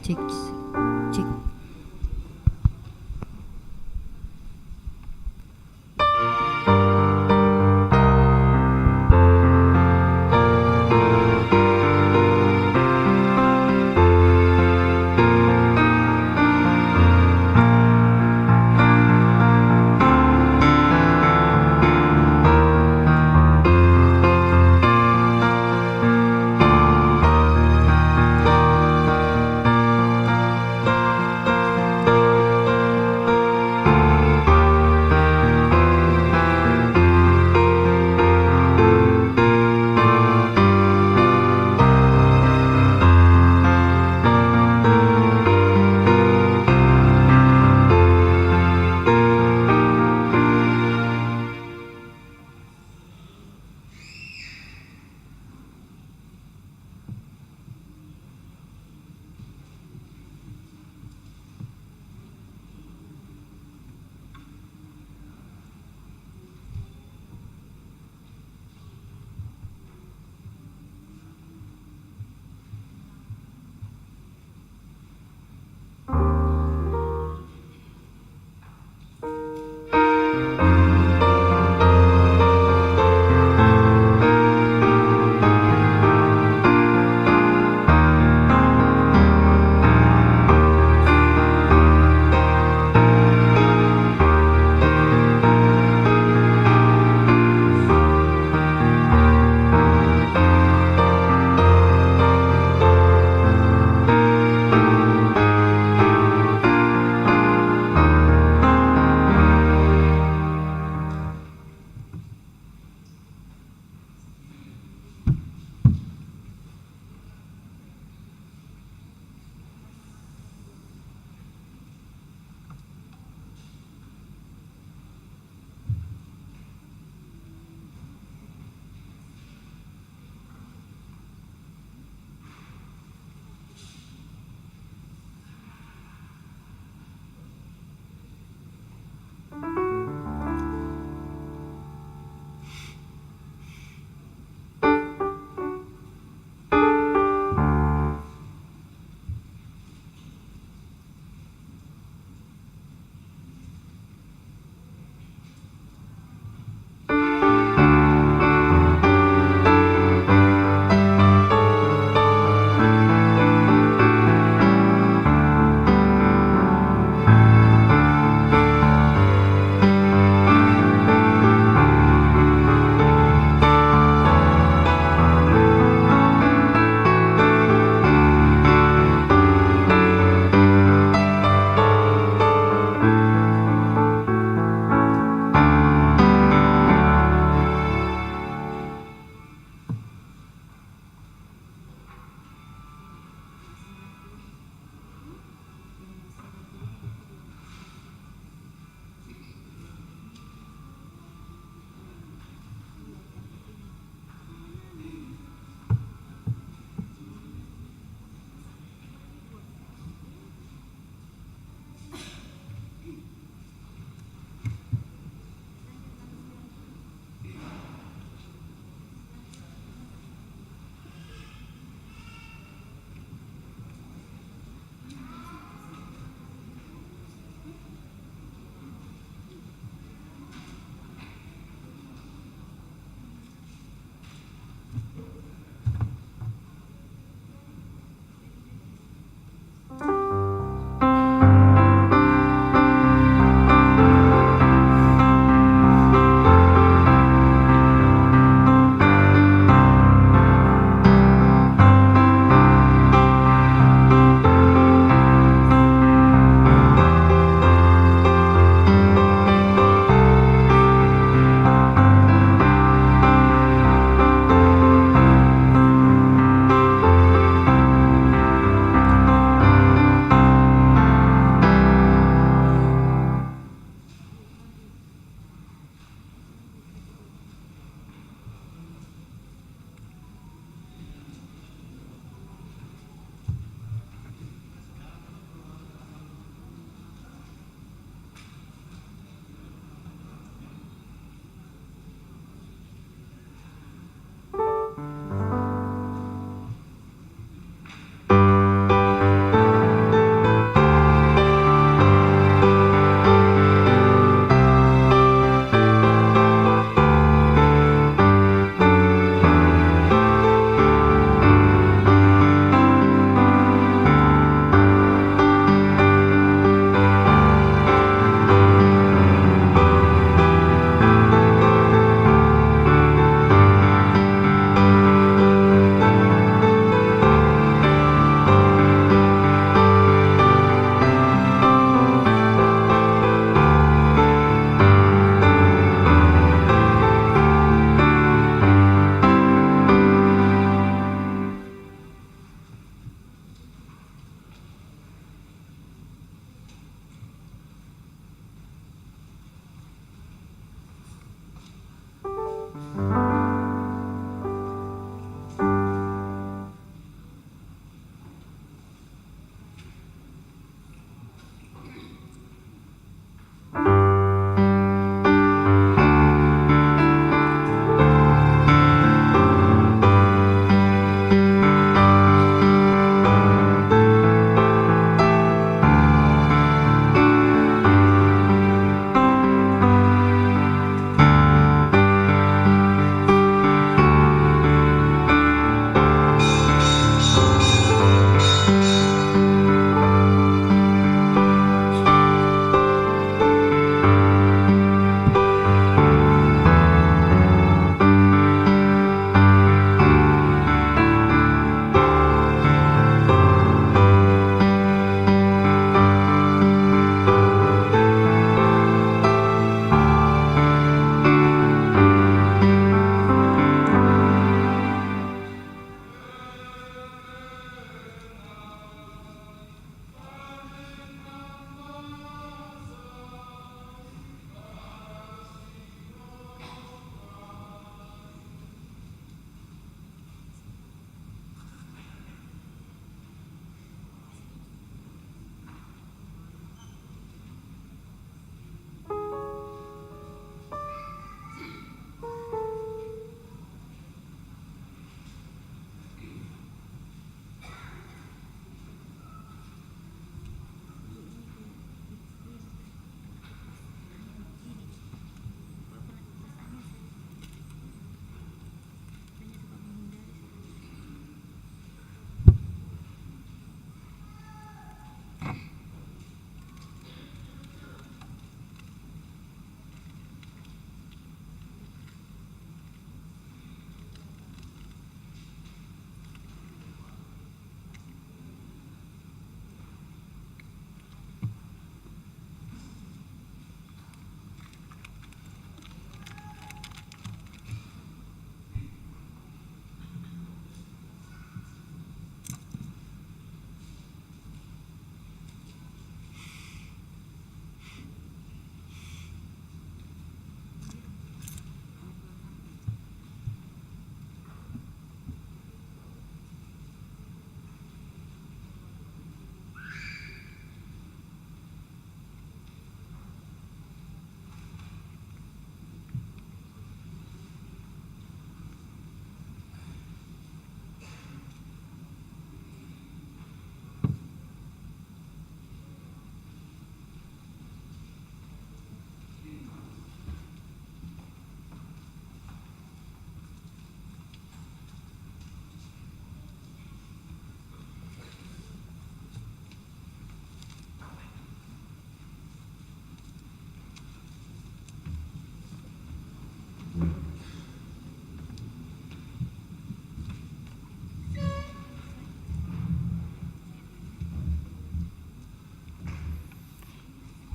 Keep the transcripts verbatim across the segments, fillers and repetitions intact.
Cek, cek.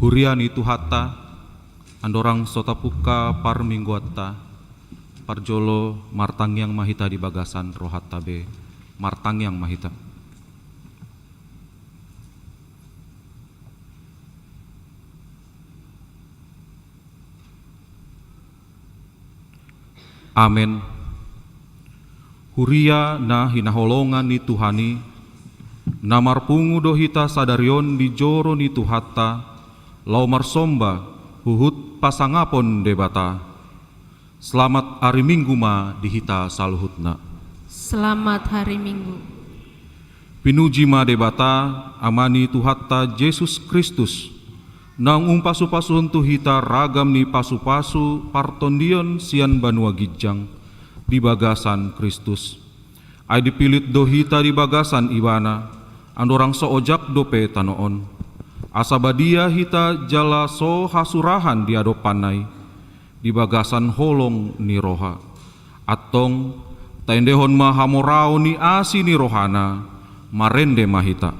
Huria ni Tuhanta, andorang so tapungka parmingguanta, parjolo martangiang ma hita di bagasan rohanta be, martangiang ma hita. Amen. Huria na hinaholongan ni Tuhan i, na marpungu do hita sadari on di joro ni Tuhanta, laho marsomba huhut pasangapon Debata. Selamat ari Minggu ma di hita saluhutna. Selamat hari Minggu. Pinuji ma Debata, Ama ni Tuhanta Jesus Kristus, naung umpasupasuhon tu hita ragam ni pasupasu partondion sian banua ginjang di bagasan Kristus. Ai dipilit do hita di bagasan Ibana, andorang so ojak dope tano on. Asa badia hita jala so hasurahan di adopanna i, di bagasan holong ni roha. Antong, taendehon ma hamoraon ni asi ni rohana, marende ma hita.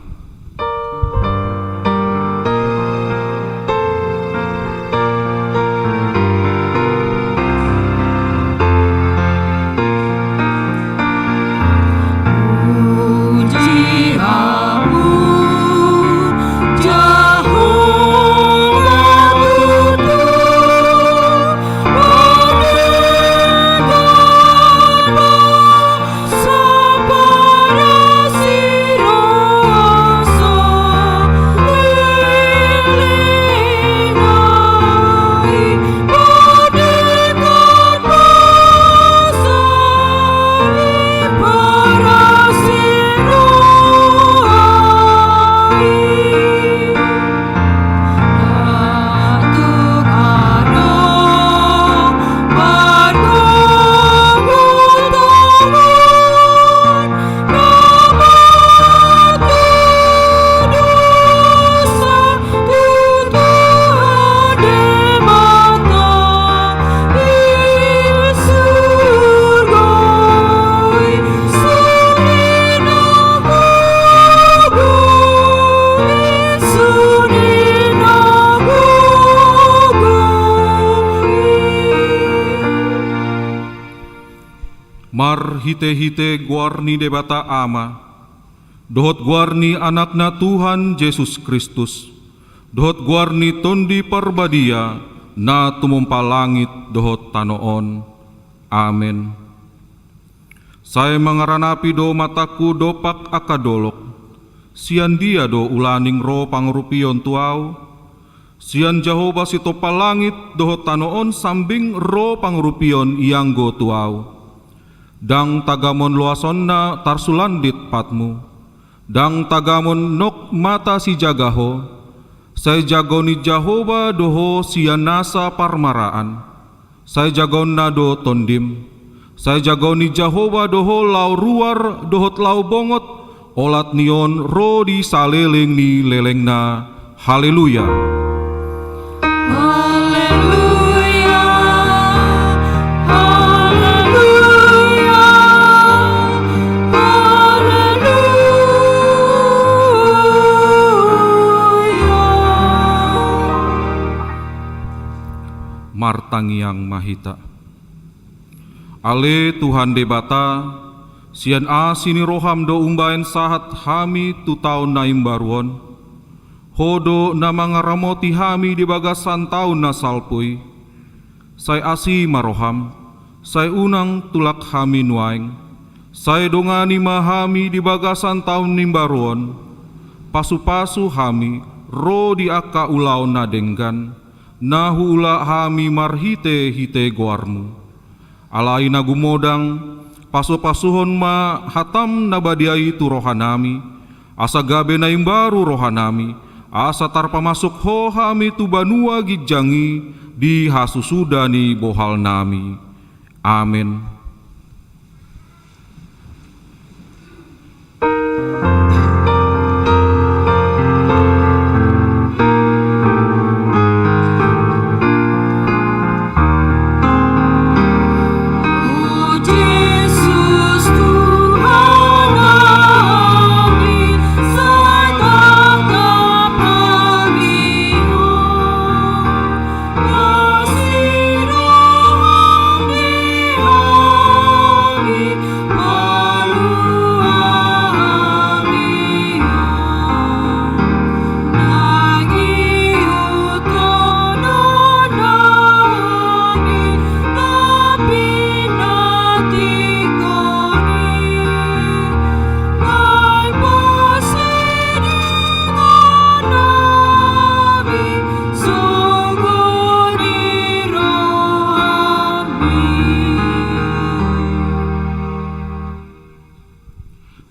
Marhitehite goar ni Debata Ama, dohot goar ni Anakna Tuhan Jesus Kristus, dohot goar ni Tondi Parbadia, na tumompa langit dohot tano on. Amen. Sai mangaranapi do matangku dompak angka dolok, sian dia do ulaning ro pangurupion tu ahu? Sian Jahowa sitompa langit dohot tano on sambing ro pangurupion ianggo tu ahu. Ndang tagamon loasonna tarsulandit patmu, ndang tagamon nok mata sijaga ho. Sai jago ni Jahowa do ho sian nasa parmaraan. Sai jagaonna do tondim. Sai jago ni Jahowa do ho laho ruar dohot laho bongot, olat ni on ro di saleleng ni lelengna. Haleluya. Haleluya. Haleluya. Haleluya. Martangiang ma hita. Ale Tuhan Debata, sian asi ni roham do umbahen sahat hami tu taon na imbaru on. Ho do na mangaramoti hami di bagasan taon na salpu i. Sai asi ma roham, sai unang tulak hami nuaeng. Sai dongani ma hami di bagasan taon na imbaru on. Pasupasu hami ro di angka ulaon na denggan, na huula hami marhitehite goarmu. Alai na gumodang, pasupasuhon ma hatam na badia i tu rohanami, asa gabe na imbaru rohanami, asa tarpamasuk ho hami tu banua ginjang i di hasusuda ni bohalnami. Amen.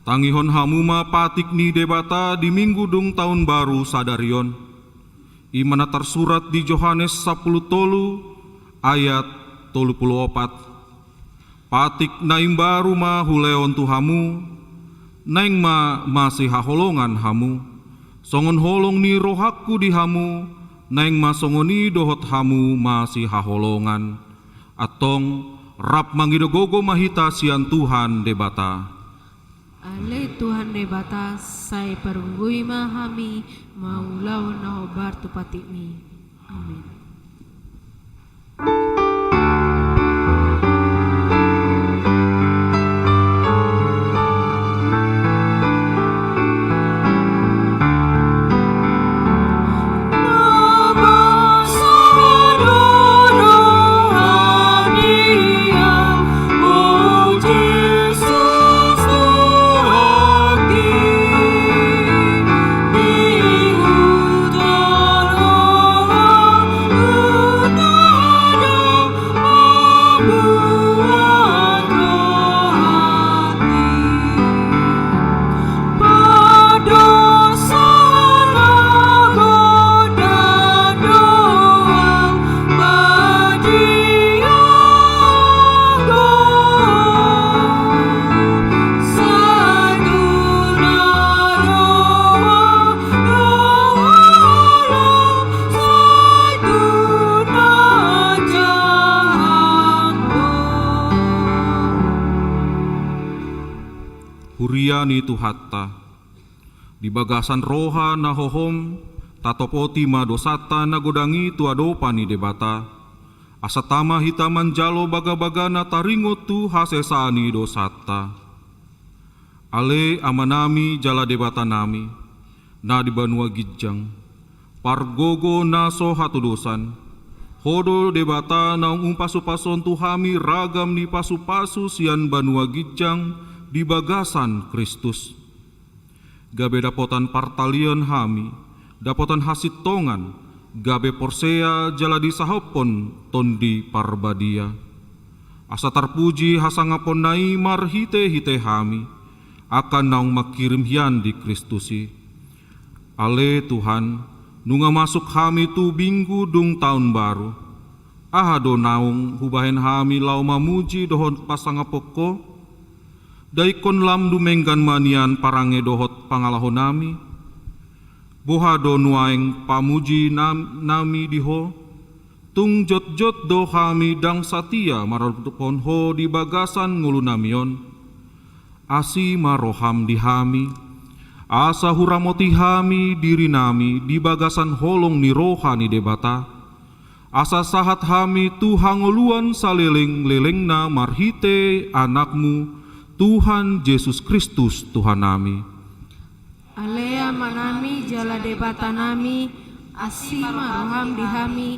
Tangihon hamu ma patik ni Debata di Minggu dung taon baru sadari on. I ma na tarsurat di Johannes sampulu tolu ayat tolu pulu opat. Patik na imbaru ma hulehon tu hamu, naeng ma masihaholongan hamu. Songon holong ni rohangku di hamu, naeng ma songon i dohot hamu masihaholongan. Antong, rap mangido gogo ma hita sian Tuhan Debata. Ale Tuhan Debata, sai parunggui ma hami mangulahon na hombar tu patikmi. Amin. Huria ni Tuhanta, di bagasan roha na hohom, tatopoti ma dosanta na godang i tu adopan ni Debata, asa tama hita manjalo bagabaga na taringot tu hasesaan ni dosanta. Ale Amanami jala Debatanami, na di banua ginjang, pargogo na so hatudosan, Ho do Debata naung umpasupasuhon tu hami ragam ni pasupasu sian banua ginjang di bagasan Kristus. Gabe dapotan partalion hami, dapotan hasintongan, gabe porsea jala disahophon Tondi Parbadia. Asa tarpuji hasangaponna i marhitehite hami, angka naung mangkirim hian di Kristus i. Ale Tuhan, nunga masuk hami tu Minggu dung taon baru. Aha do naung hubahen hami laho mamuji dohot pasangaphon Ho? Nda ingkon lam dumenggan ma nian parange dohot pangalahonami? Boha do nuaeng pamuji nam-, nami di Ho? Tung jotjot do hami ndang satia maradophon Ho di bagasan ngolunami on. Asi ma roham di hami, asa huramoti hami dirinami di bagasan holong ni roha ni Debata, asa sahat hami tu hangoluan salelenglelengna marhite Anakmu, Tuhan Jesus Kristus, Tuhannami. Ale Amanami jala Debatanami, asi ma roham di hami,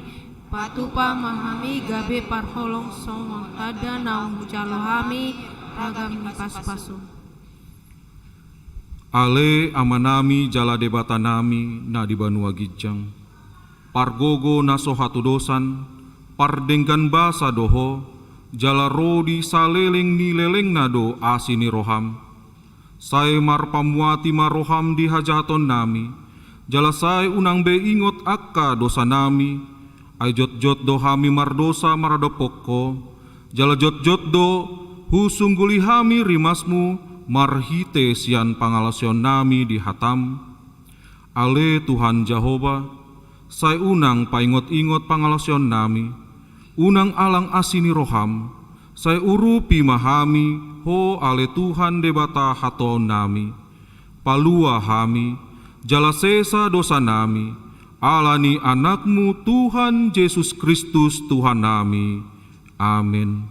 patupa ma hami gabe parholong songon tanda naung hujalo hami ragam ni pasupasu. Ale Amanami jala Debatanami na di banua ginjang, pargogo na so hatudosan, pardenggan basa do Ho, jala ro di saleleng ni lelengna do asi ni roham. Sai marpamuati ma roham di hajahatonnami, jala sai unang be ingot angka dosanami, ai jotjot do hami mardosa maradophon Ho, jala jotjot do husungguli hami rimasmu marhite sian pangalaosionnami di hatam. Ale Tuhan Jahowa, sai unang paingotingot pangalaosionnami, unang alang asi ni roham, sai urupi ma hami Ho ale Tuhan Debata hatuaonnami. Palua hami, jala sesa dosanami, ala ni Anakmu Tuhan Jesus Kristus Tuhannami. Amen.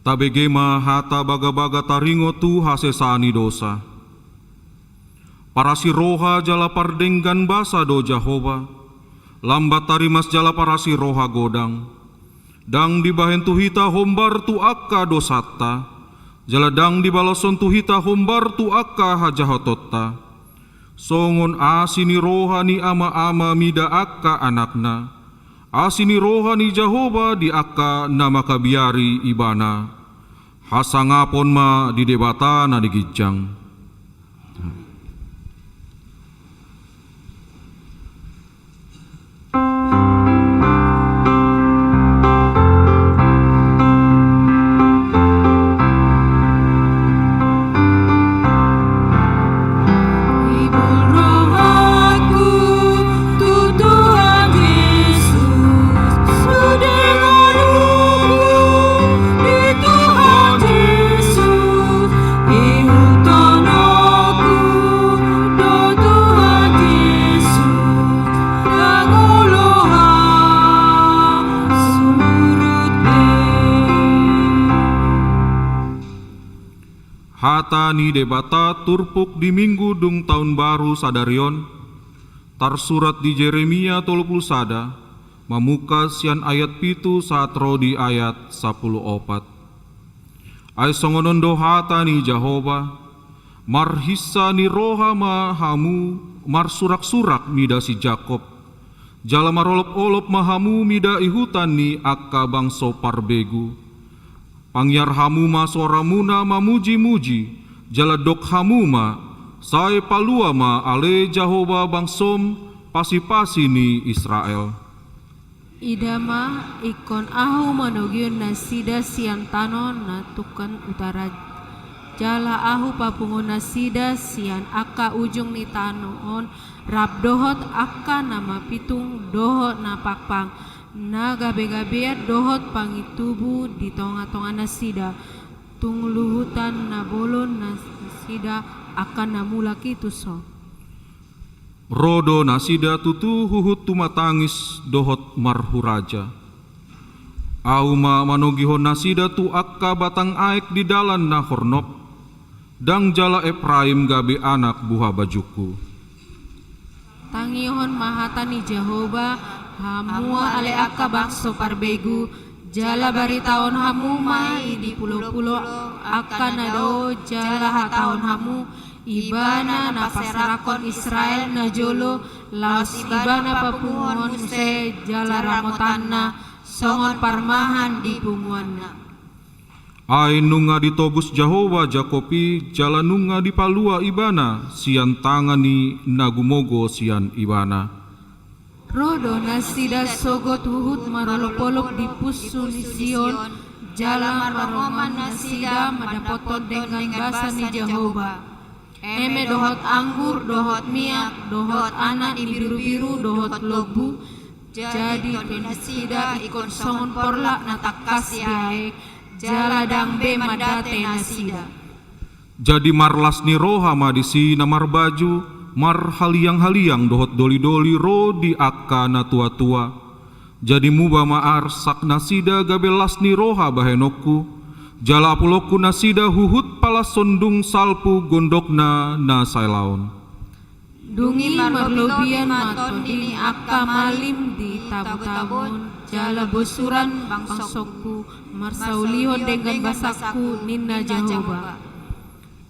Tabege ma hata bagabaga taringot tu hasesaan ni dosa. Parasi roha jala pardenggan basa do Jahowa, lambat tarimas jala parasi roha godang. Ndang dibahen tu hita hombar tu angka dosanta, jala ndang dibaloshon tu hita hombar tu angka hajahatonta. Songon asi ni roha ni ama-ama mida angka anakna, asi ni roha ni Jahowa di angka na mangkabiari Ibana. Hasangapon ma di Debata na di ginjang. Ibul rohaku tu Tuhan Jesus, sude ngolungku di Tuhan Jesus, ihuthononku do Tuhan Jesus, ndang olo hasuhut be. Hata ni Debata turpuk di Minggu dung taon baru sadari on, tarsurat di Jeremia tolu pulu sada, mamungka sian ayat pitu sahat ro di ayat sampulu opat. Ai songon on do hata ni Jahowa: Marhinsa ni roha ma hamu marsuraksurak mida si Jakob, jala marolopolop ma hamu mida ihutan ni angka bangso parbegu. Pangiar hamu ma soramuna mamujimuji, jala dok hamu ma: Sai palua ma ale Jahowa bangsom, pasipasi ni Israel. Ida ma, ingkon Ahu manogihon nasida sian tano na tungkan utara, jala Ahu papunguhon nasida sian angka ujung ni tano on, rap dohot angka na mapitung dohot na pangpang, na gabegabean dohot pangintubu di tongatonga nasida. Tung luhutan na bolon nasida angka na mulak i tuson. Ro do nasida tutu huhut tumatangis dohot marhuraja. Ahu ma manogihon nasida tu angka batang aek di dalan na hornop, ndang jala Epraim gabe anak buhabajungku. Tangihon ma hata ni Jahowa, hamu ale angka bangso parbegu, jala baritahon hamu ma i di pulopulo angka na dao, jala hatahon hamu: Ibana na paserakhon Israel najolo, laos Ibana papunguhon muse jala ramotanna, songon parmahan di punguanna. Ai nunga ditobus Jahowa Jakob i, jala nunga dipalua Ibana sian tangan ni na gumogo sian Ibana. Ro do nasida sogot huhut marolopolop di punsu ni Sion, jala maroman nasida mandapothon denggan basa ni Jahowa. Eme dohot anggur, dohot miak, dohot anak ni birubiru, dohot lombu, jadi do nasida ingkon songon porlak na tangkas di aek, jala ndang be mandate nasida. Jadi marlas ni roha ma disi na marbaju marhalianghaliang dohot dolidoli ro di angka natuatua. Jadi muba ma arsak nasida gabe las ni roha bahenonku, jala apulonku nasida huhut palashon dung salpu gondokna na saelaon. Dung i marlobian ma tondi ni angka malim di tabotabon, jala bosuran bangsongku marsaulihon denggan basangku, ninna Jahowa.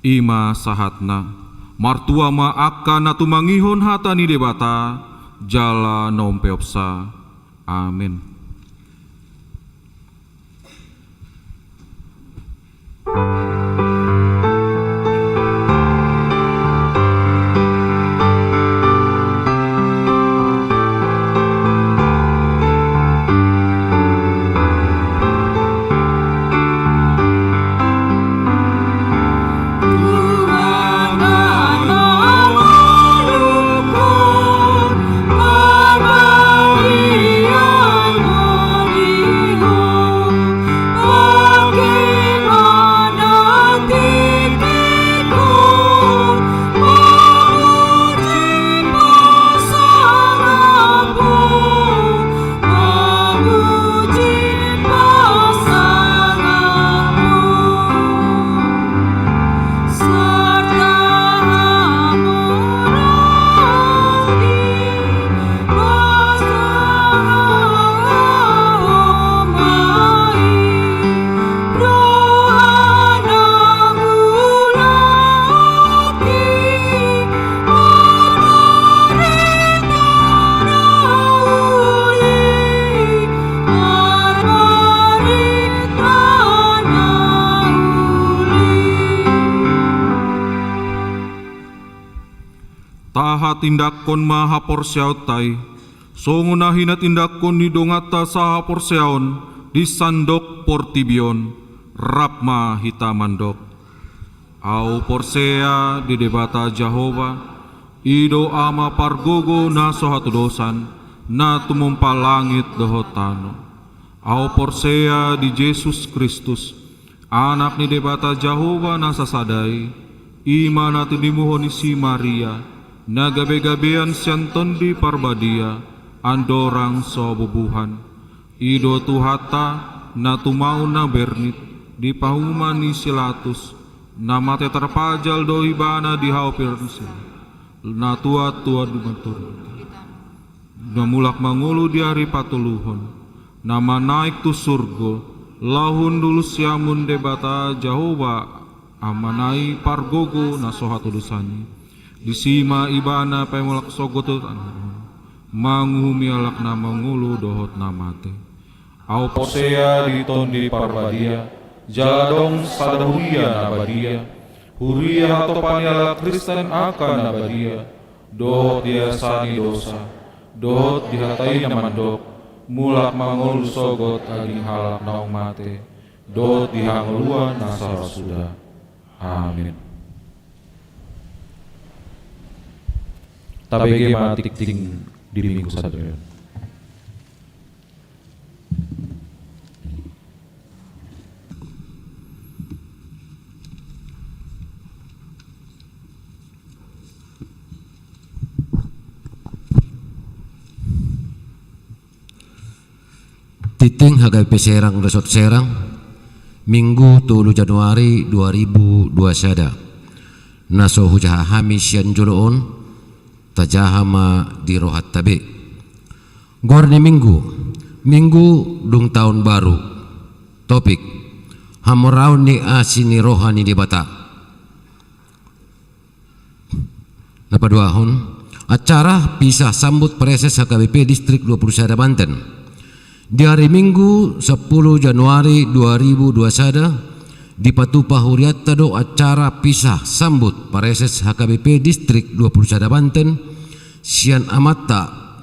I ma sahatna. Martua ma angka na tumangihon hata ni Debata jala na umpeopsa. Amen. Tindakkon ma haporseaonta i, songon na hinatindakkon ni donganta sahaporseaon di sandok portibi on. Rap ma hita mandok: Ahu porsea di Debata Jahowa, i do Ama pargogo na so hatudosan, na tumompa langit dohot tano. Ahu porsea di Jesus Kristus, Anak ni Debata Jahowa na sasada i, i ma na tinimuhon ni si Maria, na gabegabean sian Tondi Parbadia, andorang so bubuhan. I do Tuhanta, na tumaon na bernit, di pahuman ni si Latus, na mate tarpajal do Ibana di hau Piransi, na tuat tu aduan turun, na mulak mangolu di ari patoluhon, na manaek tu surgo, laho hundul siamun Debata Jahowa Amana i pargogo na so hatudosan i. Disi ma Ibana paimulak sogot tu tano on, manguhumi halak na mangolu dohot na mate. Ahu porsea di Tondi Parbadia, jala adong sada huria na badia, huria hatopan ni halak Kristen angka na badia, dohot di hasesaan ni dosa, dohot di hata i na mandok, mulak mangolu sogot daging halak naung mate, dohot di hangoluan na so ra suda. Amin. Tabege ma tingting di Minggu sadari on. Tingting H K B P Serang, Resort Serang, Minggu tolu Januari dua ribu dua sada. Na so hujaha hami sian jolo on, tajaha ma di rohanta be. Goar ni Minggu, Minggu dung taon baru. Topik: Hamoraon ni asi ni roha ni Debata. Na paduahon, acara pisah sambut praeses H K B P Distrik dua puluh sada Banten. Di ari Minggu, sampulu Januari dua ribu dua sada, dipatupa hurianta do acara pisah sambut praeses H K B P Distrik dua puluh sada Banten, sian amanta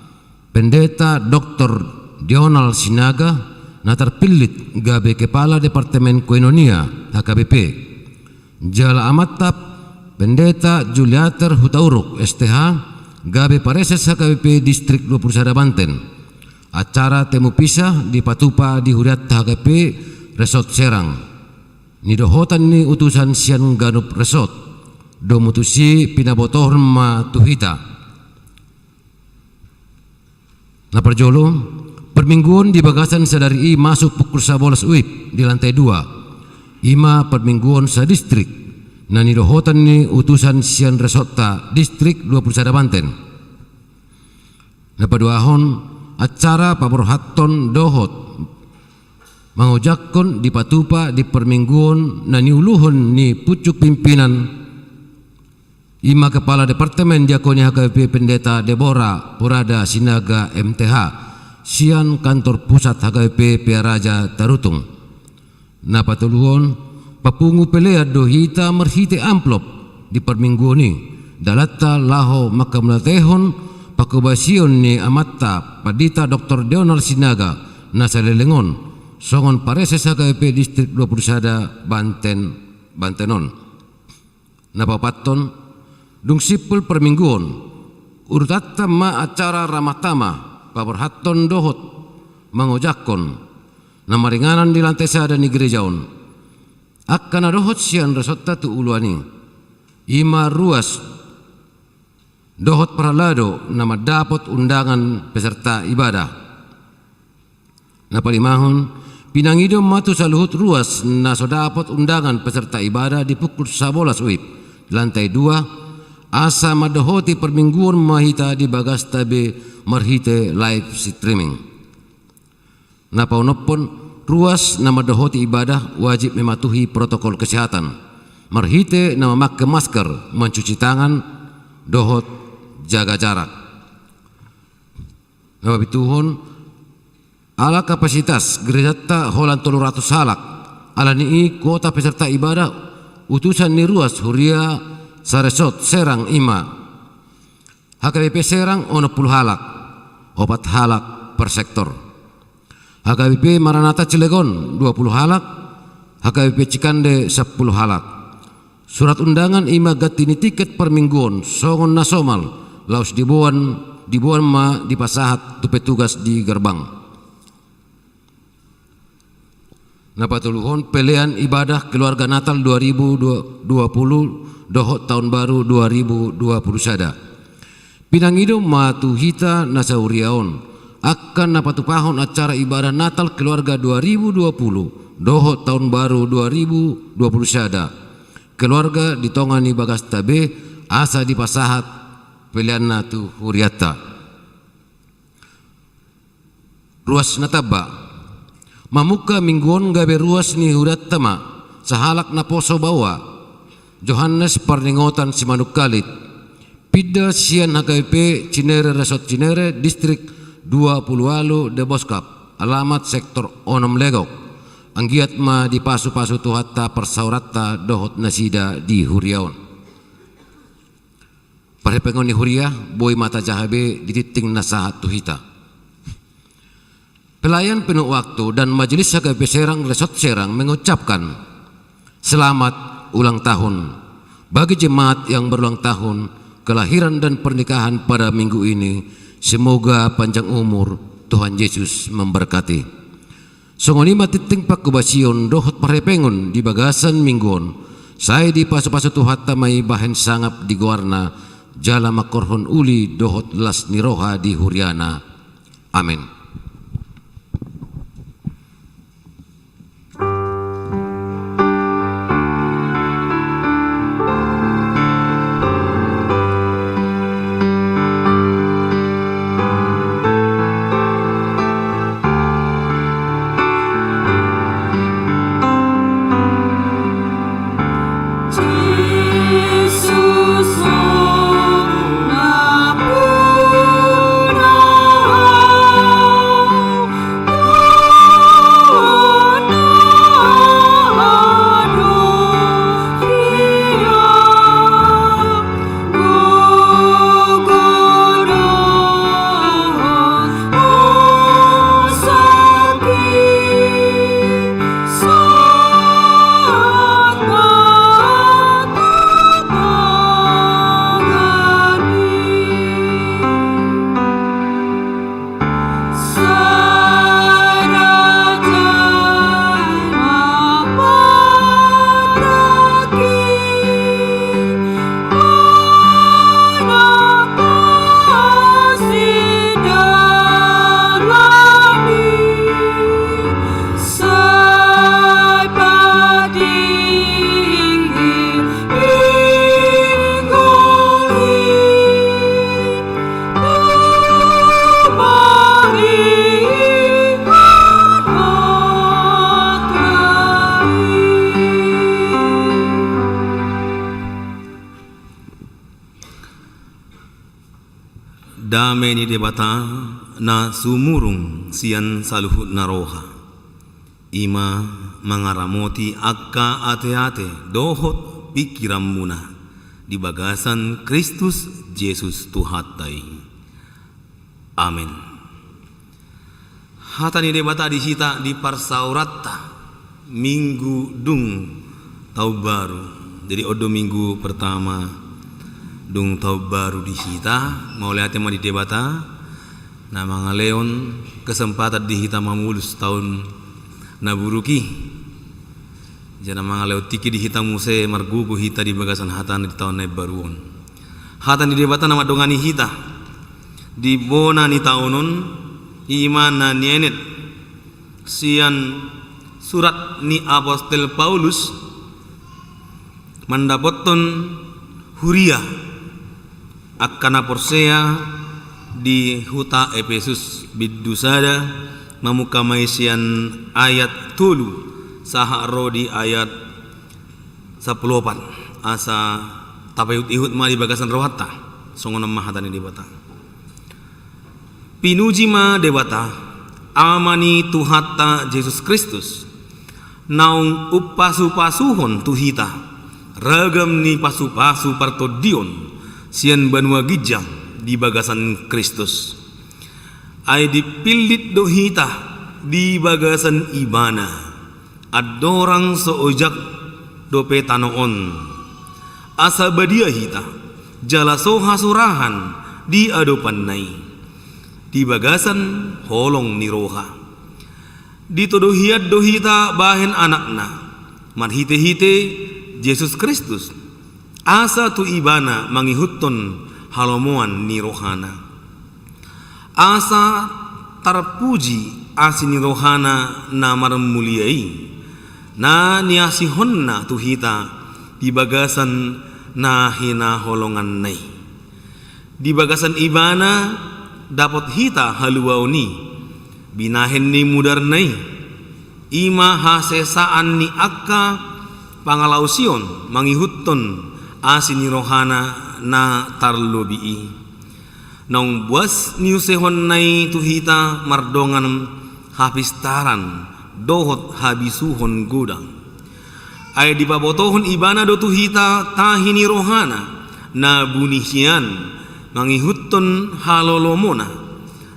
Pendeta Doktor Dionald Sinaga, na tarpillit gabe Kepala Departemen Koinonia H K B P, jala amanta Pendeta Juliater Hutauruk, S T H, gabe Praeses H K B P Distrik dua puluh sada Banten. Acara temu pisah dipatupa di hurianta H K B P Resort Serang, nidohotan ni utusan sian ganup resort. Domu tusi pinabotohon ma tu hita. Na parjolo, parmingguon di bagasan sadari i masuk pukul sabolas uip di lantai dua. I ma parmingguon sadistrik, na nidohotan ni utusan sian resortta Distrik dua puluh sada Banten. Na paduahon, acara paborhathon dohot mangojakhon dipatupa di parmingguon na niuluhon ni pucuk pimpinan, i ma Kepala Departemen Diakonia H K B P Pendeta Debora Purada Sinaga M T H, sian kantor pusat H K B P Pearaja Tarutung. Na patoluhon, papungu pelean do hita marhite amplop di parmingguon i, dalanta laho manghamauliatehon panghobasion ni amanta Pandita Doktor Dionald Sinaga na saleleng on, songon Praeses H K B P Distrik dua puluh sada Banten, Banten on. Na paopathon, dung simpul parmingguon, urutanta ma acara ramah tamah, paborhathon dohot mangojakhon, na maringanan di lantai sada ni gereja on. Angka na dohot sian resortta tu uluan i, i ma ruas dohot parhalado na mandapot undangan peserta ibadah. Na palimahon, pinangido ma tu saluhut ruas na so dapot undangan peserta ibadah di pukul sabolas uip, lantai dua, asa mandohoti parmingguon ma hita di bagasta be marhite live streaming. Na paonomhon, ruas na mandohoti ibadah wajib mematuhi protokol kesehatan, marhite na mamangke masker, mancuci tangan, dohot jaga jarak. Na papituhon, ala kapasitas gerejanta holan tolu ratus halak, ala ni i kuota peserta ibadah utusan ni ruas huria saresort Serang i ma H K B P Serang onom pulu halak, opat halak per sektor. H K B P Maranatha Cilegon dua pulu halak, H K B P Cikande sampulu halak. Surat undangan i ma ganti ni tiket parmingguon songon na somal, laos diboan, diboan ma dipasahat tu petugas di gerbang. Na patoluhon, pelean ibadah keluarga Natal dua ribu dua puluh dohot taon baru dua ribu dua puluh sada. Pinangido ma tu hita na sahuria on, angka na patupahon acara ibadah Natal keluarga dua ribu dua puluh dohot taon baru dua ribu dua puluh sada. Keluarga di tonga ni bagasta be, asa dipasahat peleanna tu hurianta. Ruas na tamba. Mamungka minggu on gabe ruas ni hurianta ma, sahalak naposo baoa, Johannes Parningotan Simanungkalit, pinda sian H K B P Cinere, Resort Cinere, Distrik dua pulu ualu Deboskap, alamat sektor onom Legok. Anggiat ma dipasupasu Tuhanta parsaoranta dohot nasida di huria on. Parhepengon ni huria, boi ma tajaha be di tingting na sahat tu hita. Pelayan penuh waktu dan Majelis H K B P Serang Resort Serang mengucapkan selamat ulang tahun bagi jemaat yang berulang tahun kelahiran dan pernikahan pada minggu ini. Semoga panjang umur, Tuhan Yesus memberkati. Songon i ma tingting panghobasion dohot parhepengon di bagasan minggu on, sai dipasupasu Tuhanta ma i bahen sangap di goarna, jala mangkorhon uli dohot las ni roha di huriana. Amen. Dame ni Debata na sumurung sian saluhutna roha, i ma mangaramoti angka ateate dohot pingkiranmuna di bagasan Kristus Jesus Tuhanta i. Amen. Hata ni Debata di hita di parsaoranta minggu dung taon baru. Jadi on do minggu pertama dung taon baru di hita, mauliate ma di Debata na mangalehon kesempatan di hita mamolus taon na buruk i. Jala mangalehon tingki di hita muse margogo hita di bagasan hatana di taon na imbaru on. Hata ni Debata na mandongani hita di bona ni taon on, i ma na nienet sian surat ni apostel Paulus mandapothon huria, angka na porsea di huta Epesus, bindu sada, mamungka ma i sian ayat tolu sahat ro di ayat sampulu opat, asa tapaihutihut ma di bagasan rohanta. Songon on ma hata ni Debata. Pinuji ma Debata, Ama ni Tuhanta Jesus Kristus, naung umpasupasuhon tu hita ragam ni pasupasu partondion sian banua ginjang di bagasan Kristus. Ai dipillit do hita di bagasan Ibana, andorang so ojak dope tano on, asa badia hita jala so hasurahan di adopanna i di bagasan holong ni roha. Ditodo hian do hita bahen anakna marhite-hite Jesus Kristus, asa tu Ibana mangihuthon halomoan ni rohana. Asa tarpuji asi ni rohana na marmulia i, na niasihonna tu hita di bagasan na hinaholonganna i. Di bagasan Ibana dapot hita haluaon i, binahen ni mudarna i, i ma hasesaan ni angka pangalaosion mangihuthon asi ni rohana na tarlobi i. Naung buas niusehonna i tu hita mardongan hapistaran dohot habisuhon godang. Ai dipabotohon Ibana do tu hita tahi ni rohana na buni hian mangihuthon halolomona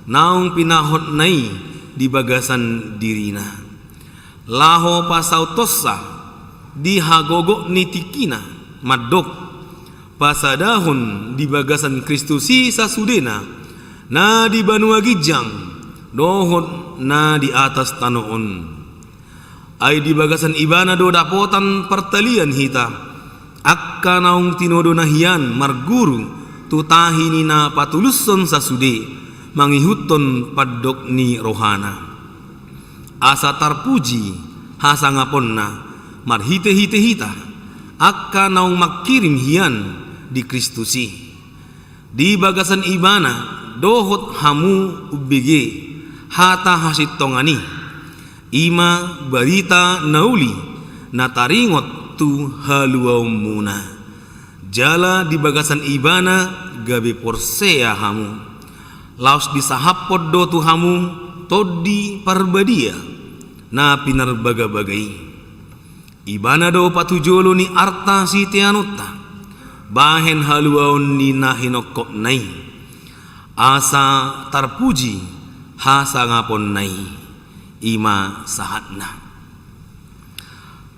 naung pinahotna i di bagasan dirina, laho pasauthonsa di hagogot ni tingkina, mandok, pasadahon di bagasan Kristus i sasudena, na di banua ginjang dohot na di atas tano on. Ai di bagasan Ibana do dapotan partalian hita, angka naung tinodona hian marguru tu tahi ni na patulushon sasude mangihuthon pandok ni rohana. Asa tarpuji hasangaponna marhite-hite hita, angka naung mangkirim hian di Kristus i. Di bagasan Ibana dohot hamu umbege hata hasintongan i, i ma barita na uli na taringot tu haluaonmuna. Jala di bagasan Ibana gabe porsea hamu, laos disahaphon do tu hamu Tondi Parbadia na pinarbagabaga i. Ibana do patujolo ni arta siteanonta bahen haluaon ni na hinongkopna i, asa tarpuji hasangaponna i. I ma sahatna.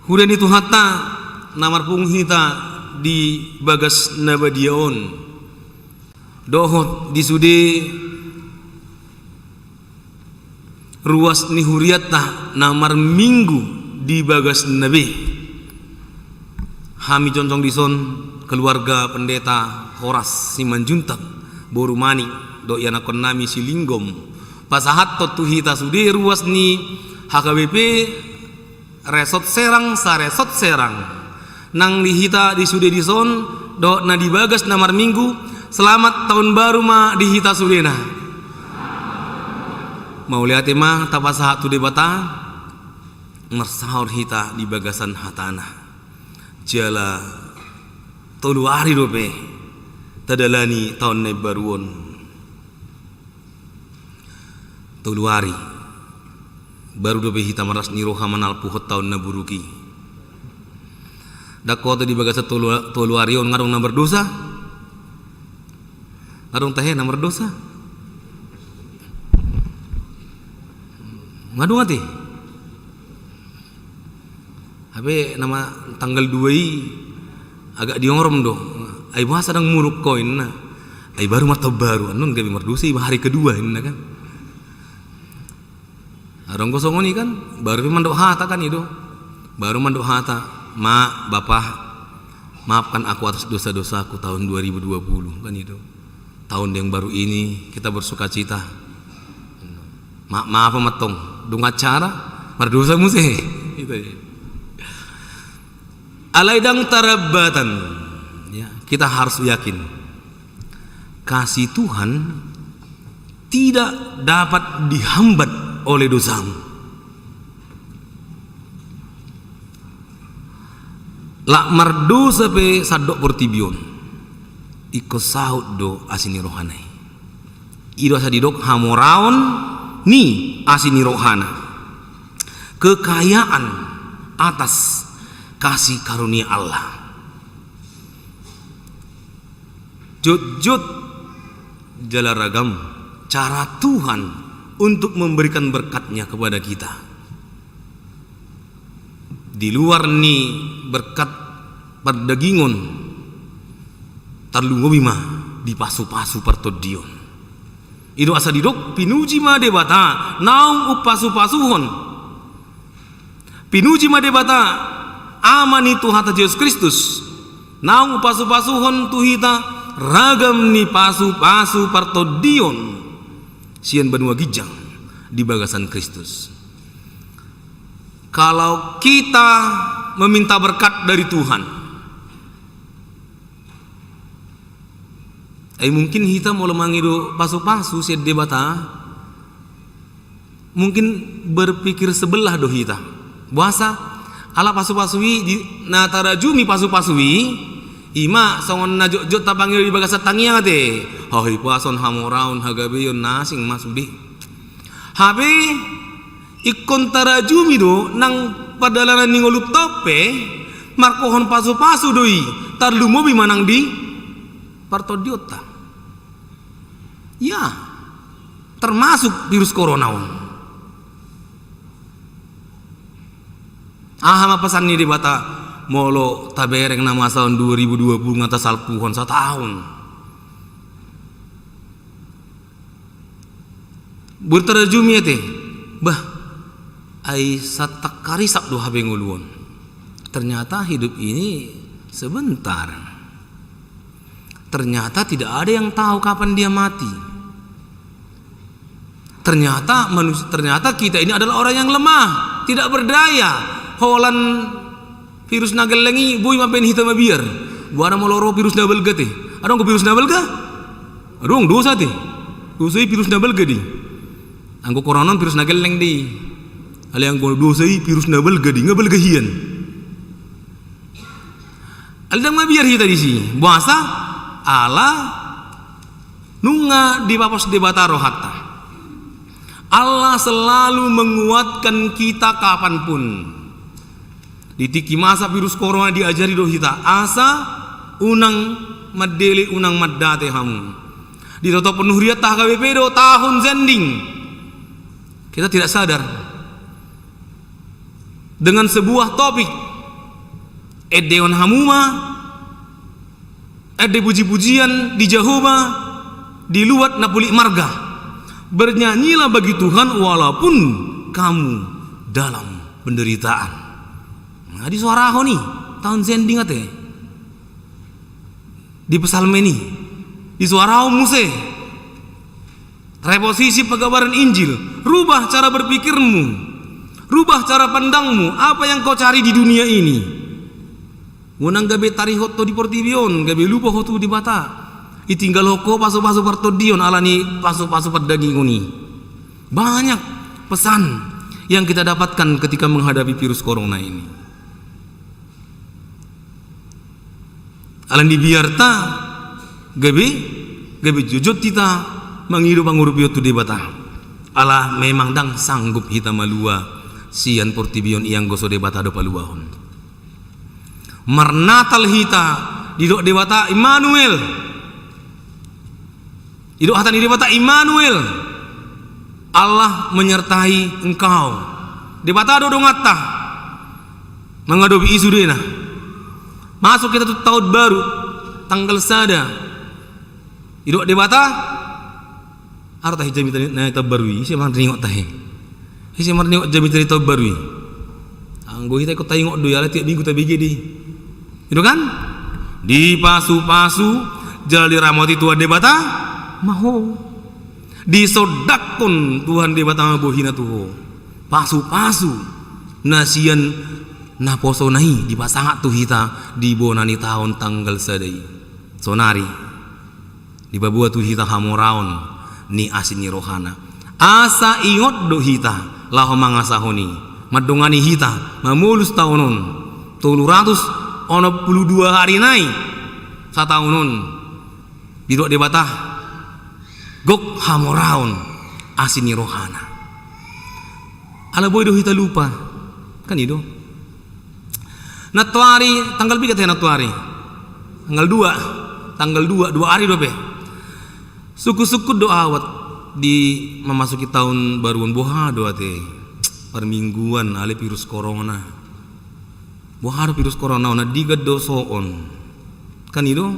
Huria ni Tuhanta, na marpungu hita di bagas na badia on, dohot di sude ruas ni hurianta na marminggu di bagasna be. Hami jongjong dison, keluarga Pendeta Horas Simanjuntak, boru Manik, dohot ianakhonnami si Linggom, pasahathon tu hita sude ruas ni H K B P Resort Serang, saresort Serang, nang di hita di sude dison, dohot na di bagas na marminggu, selamat tahun baru ma di hita sudena. Mauliate ma tapasahat tu Debata, marsaor hita di bagasan hatana. Jala tolu ari dope tadalani taon na imbaru on. Tolu ari. Baru dope hita marlas ni roha manalpuhon taon na buruk i. Ndang hoto di bagasan tolu, tolu ari on nga adong na mardosa. Nga adong tahe na mardosa. Nga adong ate. Hape nama tanggal dua i agak diorom do. Ai boasa ndang muruk ho inna. Ai baru ma taon baru, annon gabe mardosa iba hari kedua inna kan. Adong do songon i kan, baru pe mandok hata kan i do. Baru mandok hata, "Ma, Bapa, maafkan aku atas dosa-dosaku tahun dua ribu dua puluh," kan i do. Tahun yang baru ini kita bersukacita. Ma, maaf ma antong, dung acara mardosa muse. Gitu ya. Alai ndang tarambatan. Ya, kita harus yakin. Kasih Tuhan tidak dapat dihambat oleh dosamu. Lak mardosa pe sandok portibi on, ingkon saut do asi ni rohana i. I do asa didok hamoraon ni asi ni rohana. Kekayaan atas kasih karunia Allah. Jotjot Jala ragam cara Tuhan untuk memberikan berkat-Nya kepada kita. Di luar ni berkat pardagingon, tarlumobi ma di pasu-pasu partondion. I do asa didok, pinuji ma Debata naung umpasu-pasuhon. Pinuji ma Debata, Ama ni Tuhanta Jesus Kristus, naung umpasu-pasuhon tu hita ragam ni pasu-pasu partondion sian banua ginjang di bagasan Kristus. Kalau kita meminta berkat dari Tuhan, ai mungkin hita molo mangido pasu-pasu sian Debata, mungkin berpikir sebelah do hita. Boasa? Ala pasu-pasu i di, na tarajumi pasu-pasu i, i ma songon na jotjot tapangido di bagasan tangiang ate. Hahipason, hamoraon, hagabeon, na asing ma sude. Hape ingkon tarajumi do nang pardalanan ni ngolunta on pe, markohon pasu-pasu do i, tarlumobi ma nang di partondionta. Ya, termasuk virus corona on. Aha ma pesan ni Debata molo tabereng na masa on dua ribu dua puluh nga tasalpuhon sataon? Boi tarajumi ate, bah, ai santang karisap do hape ngolu on. Ternyata hidup ini sebentar. Ternyata tidak ada yang tahu kapan dia mati. Ternyata manusia, ternyata kita ini adalah orang yang lemah, tidak berdaya. Holan virus na gelleng i boi mambaen hita mabiar. Boha na molo ro virus na balga ate? Adong do virus na balga? Adong, dosa ate. Dosa i virus na balga do i. Anggo corona on virus na gelleng do i. Alai anggo dosa i virus na balga do i, nga balga hian. Alai ndang mabiar hita disi. Boasa? Ala nunga dipapos Debata rohanta. Allah selalu menguatkan kita kapanpun. Di tingki masa virus corona diajari do hita asa unang mandele, unang mandate hamu. Ditotop ni hurianta H K B P do tahun sending. Kita tidak sadar. Dengan sebuah topik, endeon hamu ma, ende puji-pujian di Jahowa, di luat na pulik marga. Bernyanyilah bagi Tuhan walaupun kamu dalam penderitaan. Nga disuarahon i tahun sending ate. Di psalmen i disuarahon muse. Reposisi pagabaran Injil, rubah cara berpikirmu, rubah cara pandangmu, apa yang kau cari di dunia ini. Unang gabe tarihot ho di portibi on, gabe lupa ho tu Debata. Ditinggalhon ho pasu-pasu partondion ala ni pasu-pasu pardagingon i. Banyak pesan yang kita dapatkan ketika menghadapi virus corona ini. Ala ni biarta gabe, gabe jotjot hita mangido pangurupion tu Debata. Ala memang ndang sanggup hita malua sian portibi on ianggo so Debata do paluahon. Marnatal hita, didok Debata Immanuel. Didok hata ni Debata Immanuel, Allah menyertai engkau. Debata do donganta mangadopi i sudena. Masuk hita tu taon baru, tanggal sada. Didok Debata, aha do tahe jamita ni taon baru i, ise marningot tahe? Ise marningot jamita ni taon baru i? Anggo hita ingkon taingot do i, ala tiap minggu tabege do i. I do kan? Dipasu-pasu jala diramoti Tuhan Debata ma ho. Disondangkon Tuhan Debata ma bohina tu ho. Pasu-pasu na sian naposona i dipasangap tu hita di bona ni taon tanggal sada i. Sonari dipaboa tu hita hamoraon ni asi ni rohana. Asa ingot do hita laho mangasahon i, mandongani hita mamolus taon on, tolu ratus onom pulu dua ari nai sataon on. Didok Debata, gok hamoraon asi ni rohana. Ala boi do hita lupa. Kan i do. Nantoari, tanggal piga tahe nantoari? Tanggal dua. Tanggal dua, dua ari dope. Sungkun-sungkun do ahu di mamasuki taon baru on, boha do ate parmingguan alai virus corona. Boha do virus corona on, na digan do so on. Kan i do,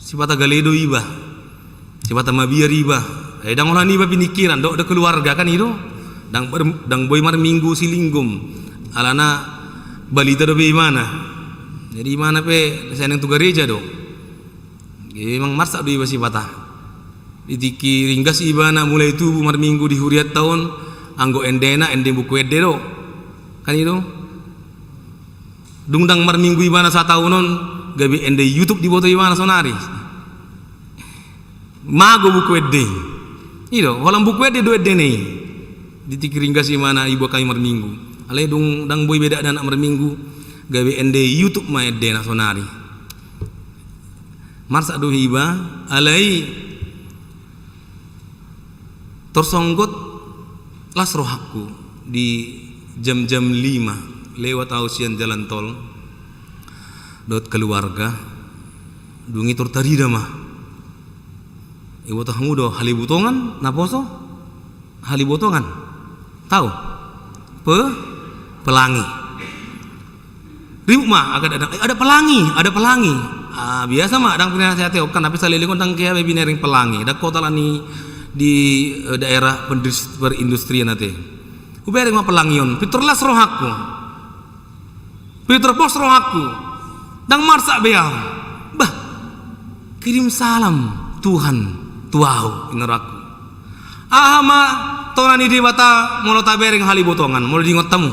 sipata gale do iba, sipata mabiar iba. Eh, ndang holan iba piningkiran dohot keluarga, kan i do. Ndang ber-, ndang boi marminggu silinggom, alana balita dope ibana. Jadi ibana pe sai naeng tu gareja do. Jadi memang marsak do iba sipata. Di tingki ringgas ibana mulai tubu marminggu di hurianta on, anggo endena ende buku ende do. Kan i do. Dung ndang marminggu ibana sataon on, gabe ende YouTube diboto ibana sonari. Mago buku ende. I do, holan buku ende do endena i. Di tingki ringgas ibana iboan hami marminggu. Alai dung ndang boi be dakdanak marminggu, gabe ende YouTube ma endena sonari. Marsak do iba, alai tor songgot las rohangku di jam-jam lima, lewat ahu sian jalan tol dohot keluarga, dung i tor tarida ma. Iboto hamu do halibotongan, naposo? Halibotongan. Tau? Pe-, pelangi. Ribut ma, agak ada, "Eh, ada pelangi, ada pelangi." Ah, biasa ma, ndang pinasehati on kan, tapi saleleng on ndang hea be binereng pelangi. Ndang hot alani di, eh, daerah pendus-, perindustrian ate. Hubereng ma pelangi on, pintor las rohangku. Pintor pos rohangku. Ndang marsak be ahu. Bah, kirim salam Tuhan tu ahu, inna rohangku. Aha ma tona ni Debata molo tabereng halibotongan, molo diingot hamu.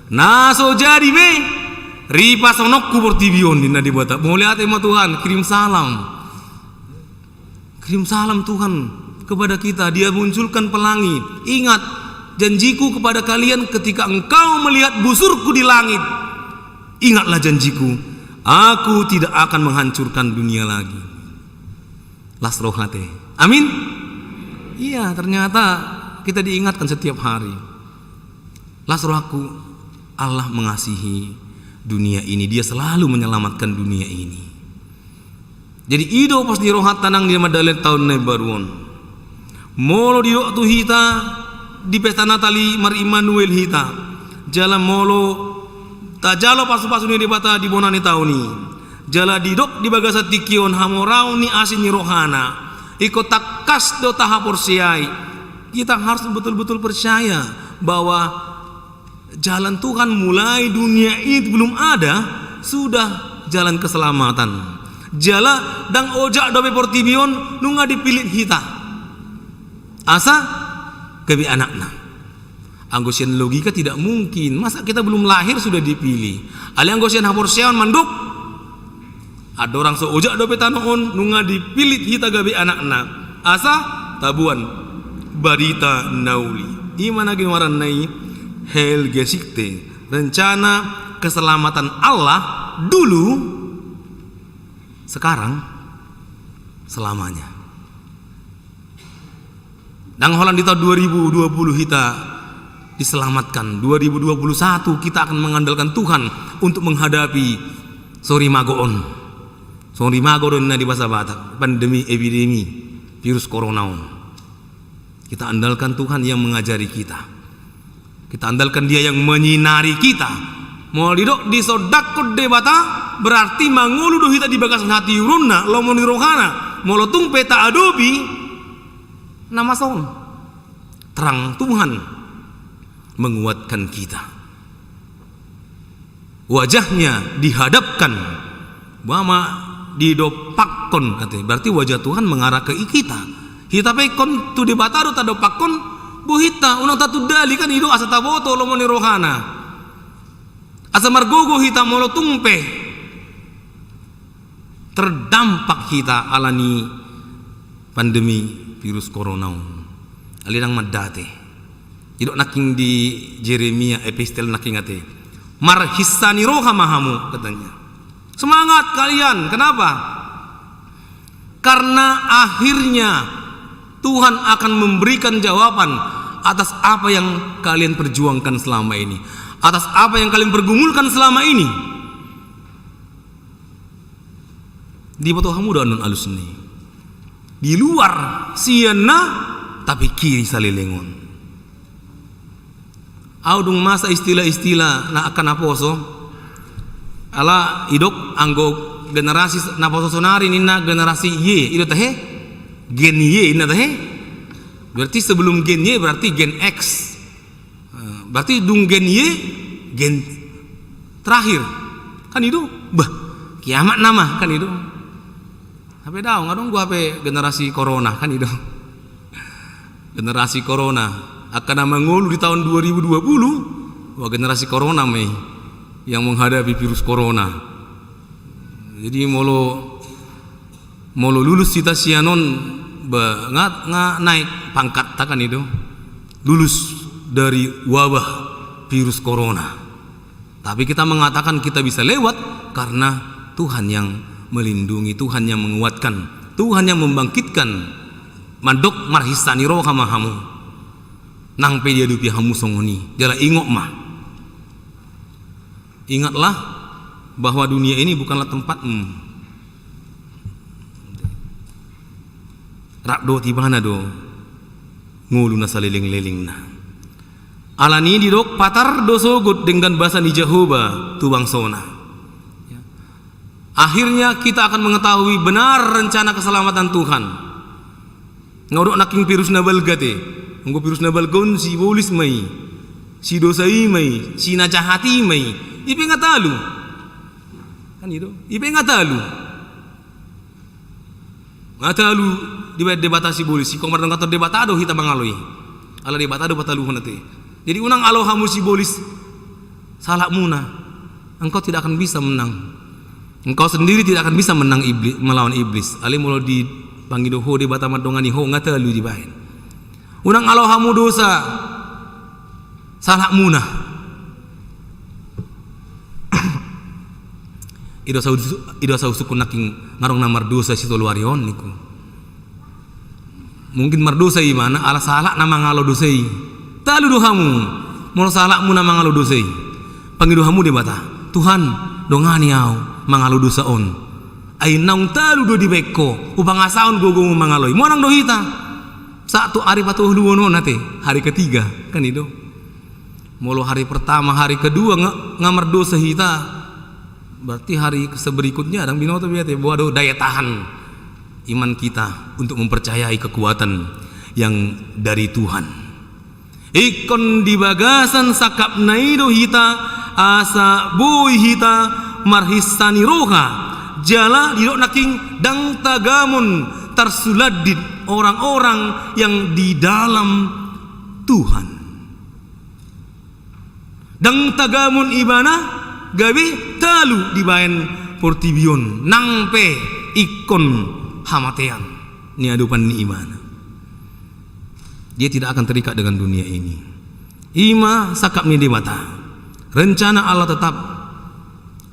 Na so jadi be, ripasononku portibi on, ninna Debata. Mauliate ma Tuhan, kirim salam. Kirim salam Tuhan kepada kita, Dia munculkan pelangi. Ingat, janjiku kepada kalian, ketika engkau melihat busurku di langit, ingatlah janjiku, Aku tidak akan menghancurkan dunia lagi. Las roha ate. Amin. Iya, ternyata kita diingatkan setiap hari. Las rohangku, Allah mengasihi dunia ini, Dia selalu menyelamatkan dunia ini. Jadi i do pos ni rohanta nang di mandalani taon na imbaru on. Molo didok tu hita di pesta Natal i mar-Immanuel hita, jala molo tajalo pasu-pasu ni Debata di bona ni taon i, jala didok di bagasan tingki on hamoraon ni asi ni rohana, ingkon tangkas do tahaporseai. Kita harus betul-betul percaya bahwa jalan Tuhan mulai dunia ini belum ada, sudah jalan keselamatan. Jala ndang ojak dope portibi on nunga dipillit hita asa gabe anakna. Anggo sian logika tidak mungkin, masa kita belum lahir sudah dipilih? Alai anggo sian haporseaon mandok, andorang so ojak dope tano on, nunga dipillit hita gabe anakna, asa taboan barita na uli. I ma na goaranna i Heilsgemeinde, rencana keselamatan Allah dulu, sekarang, selamanya. Ndang holan di tahun dua ribu dua puluh hita diselamatkan, dua ribu dua puluh satu kita akan mengandalkan Tuhan untuk menghadapi sorimago on. Sorimago do ninna di bahasa Batak, pandemi, epidemi virus corona on. Kita andalkan Tuhan yang mengajari kita. Kita andalkan Dia yang menyinari kita. Molo didok disondangkon Debata, berarti mangolu do hita di bagasan hatiuronna, lomo ni rohana. Molo tung pe taadopi na masa on, terang Tuhan menguatkan kita. Wajahnya dihadapkan, boha ma didompakkon ate, berarti wajah Tuhan mengarah ke kita. Hita pe ingkon tu Debata do tadompakkon bohinta, unang tatundali, kan i do asa taboto lomo ni rohana. Asa margogo hita molo tung pe terdampak hita alani pandemi virus corona on. Alai ndang mandate. Didok nangkin di Jeremia epistel nangkin ate, marhinsa ni roha ma hamu, katanya. Semangat kalian. Kenapa? Karena akhirnya Tuhan akan memberikan jawaban atas apa yang kalian perjuangkan selama ini, atas apa yang kalian pergumulkan selama ini. Diboto hamu do annon alusna i? Di luar sian na tapikiri saleleng on. Ahu dung masa istilah-istilah na angka naposo, ala didok anggo generasi naposo sonari ninna generasi Y, i do tahe? Gen Y ninna tahe? Berarti sebelum Gen Y berarti Gen X. Eh, berarti dung Gen Y, gen terakhir. Kan i do? Bah, kiamat nama, kan i do? Hape daong, adong do hape generasi corona, kan i do? Generasi corona. Angka na mangolu di tahun dua ribu dua puluh, wah, generasi corona ma i yang menghadapi virus corona. Jadi molo, molo lulus hita sian on, ba, nga, nga naik pangkatta, kan i do? Lulus dari wabah virus corona. Tapi kita mengatakan kita bisa lewat karena Tuhan yang melindungi, Tuhan yang menguatkan, Tuhan yang membangkitkan. Mandok marhinsani roha ma hamu nang pe diadopi hamu songon i. Jala ingot ma. Ingatlah bahwa dunia ini bukanlah tempatmu. Rap dohot ibana do ngolu na saleleng-lelengna. Alani i didok patar do sogot denggan basa ni Jahowa tu bangsona. Ya. Akhirnya kita akan mengetahui benar rencana keselamatan Tuhan. Nga hudok nangkin virus na balga te. Anggo virus na balga on sibolis ma i, sidosa i ma i, si na jahat i ma i. I pe nga talu. Kan i do? I pe nga talu. Nga talu dibaen Debata sibolis i, ingkon mardongan tu Debata do hita mangalo i. Ala Debata do pataluhon ate. Jadi unang alo hamu sibolis sahalakmuna. Engkau tidak akan bisa menang. Engkau sendiri tidak akan bisa menang iblis, melawan iblis. Alai molo dipangido ho Debata mandongani ho, nga talu dibaen. Unang alo hamu dosa sahalakmuna. I do saus-, i do sausungkun nangkin nga adong na mardosa sitolu ari on ningku. Mungkin mardosa ibana ala sahalak na mangalo dosa i. Talu do hamu molo sahalakmu na mangalo dosa i. Pangido hamu Debata, Tuhan, dongani ahu mangalo dosa on. Ai naung talu do dibaen ho, hupangasahon gogomu mangalo i. Muanang do hita sahat tu ari patoluhon on ate, hari ketiga, kan i do? Molo hari pertama, hari kedua nga, nga mardosa hita, berarti hari seberikutnya ndang binoto be ate, boha do daya tahan iman kita untuk mempercayai kekuatan yang dari Tuhan. Ingkon di bagasan sangkapna i do hita asa boi hita marhinsani roha, jala didok nangkin ndang tagamon tarsulandit orang-orang yang di dalam Tuhan. Ndang tagamon ibana gabe talu dibaen portibi on nang pe ingkon hamatean niadopan ni ibana. Dia tidak akan terikat dengan dunia ini. I ma sangkap ni Debata. Rencana Allah tetap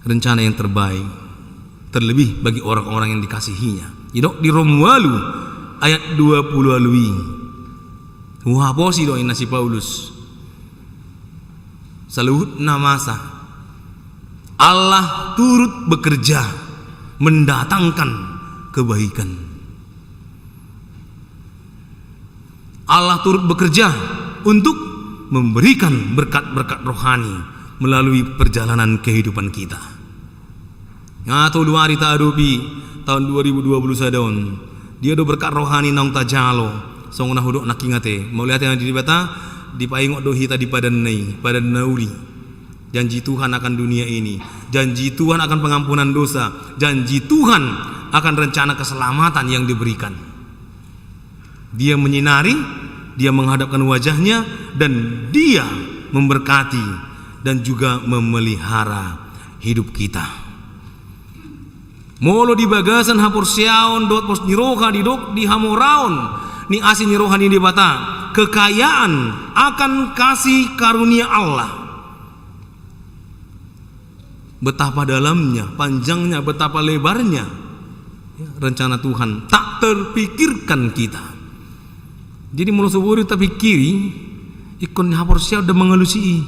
rencana yang terbaik, terlebih bagi orang-orang yang dikasihinya. Didok di Rom ualu ayat dua pulu ualu i. Huhaposi do inna si Paulus. Saluhutna masa Allah turut bekerja mendatangkan kebaikan. Allah turut bekerja untuk memberikan berkat-berkat rohani melalui perjalanan kehidupan kita. Nga tolu ari taadopi taon dua ribu dua pulu sada on. Dia do berkat rohani naung tajalo, songon na hudok nangkin ate. Mauliate ma di Debata, dipaingot do hita di padanna i, padan na uli. Janji Tuhan akan dunia ini, janji Tuhan akan pengampunan dosa, janji Tuhan akan rencana keselamatan yang diberikan. Dia menyinari, Dia menghadapkan wajahnya, dan Dia memberkati dan juga memelihara hidup kita. Molo di bagasan haporseaon dohot pos ni roha didok di hamoraon ni asi ni roha ni Debata, kekayaan akan kasih karunia Allah. Betapa dalamnya, panjangnya, betapa lebarnya, ya, rencana Tuhan tak terpikirkan kita. Jadi molo so boi do tapikiri, ingkon haporseaon do mangalusi i.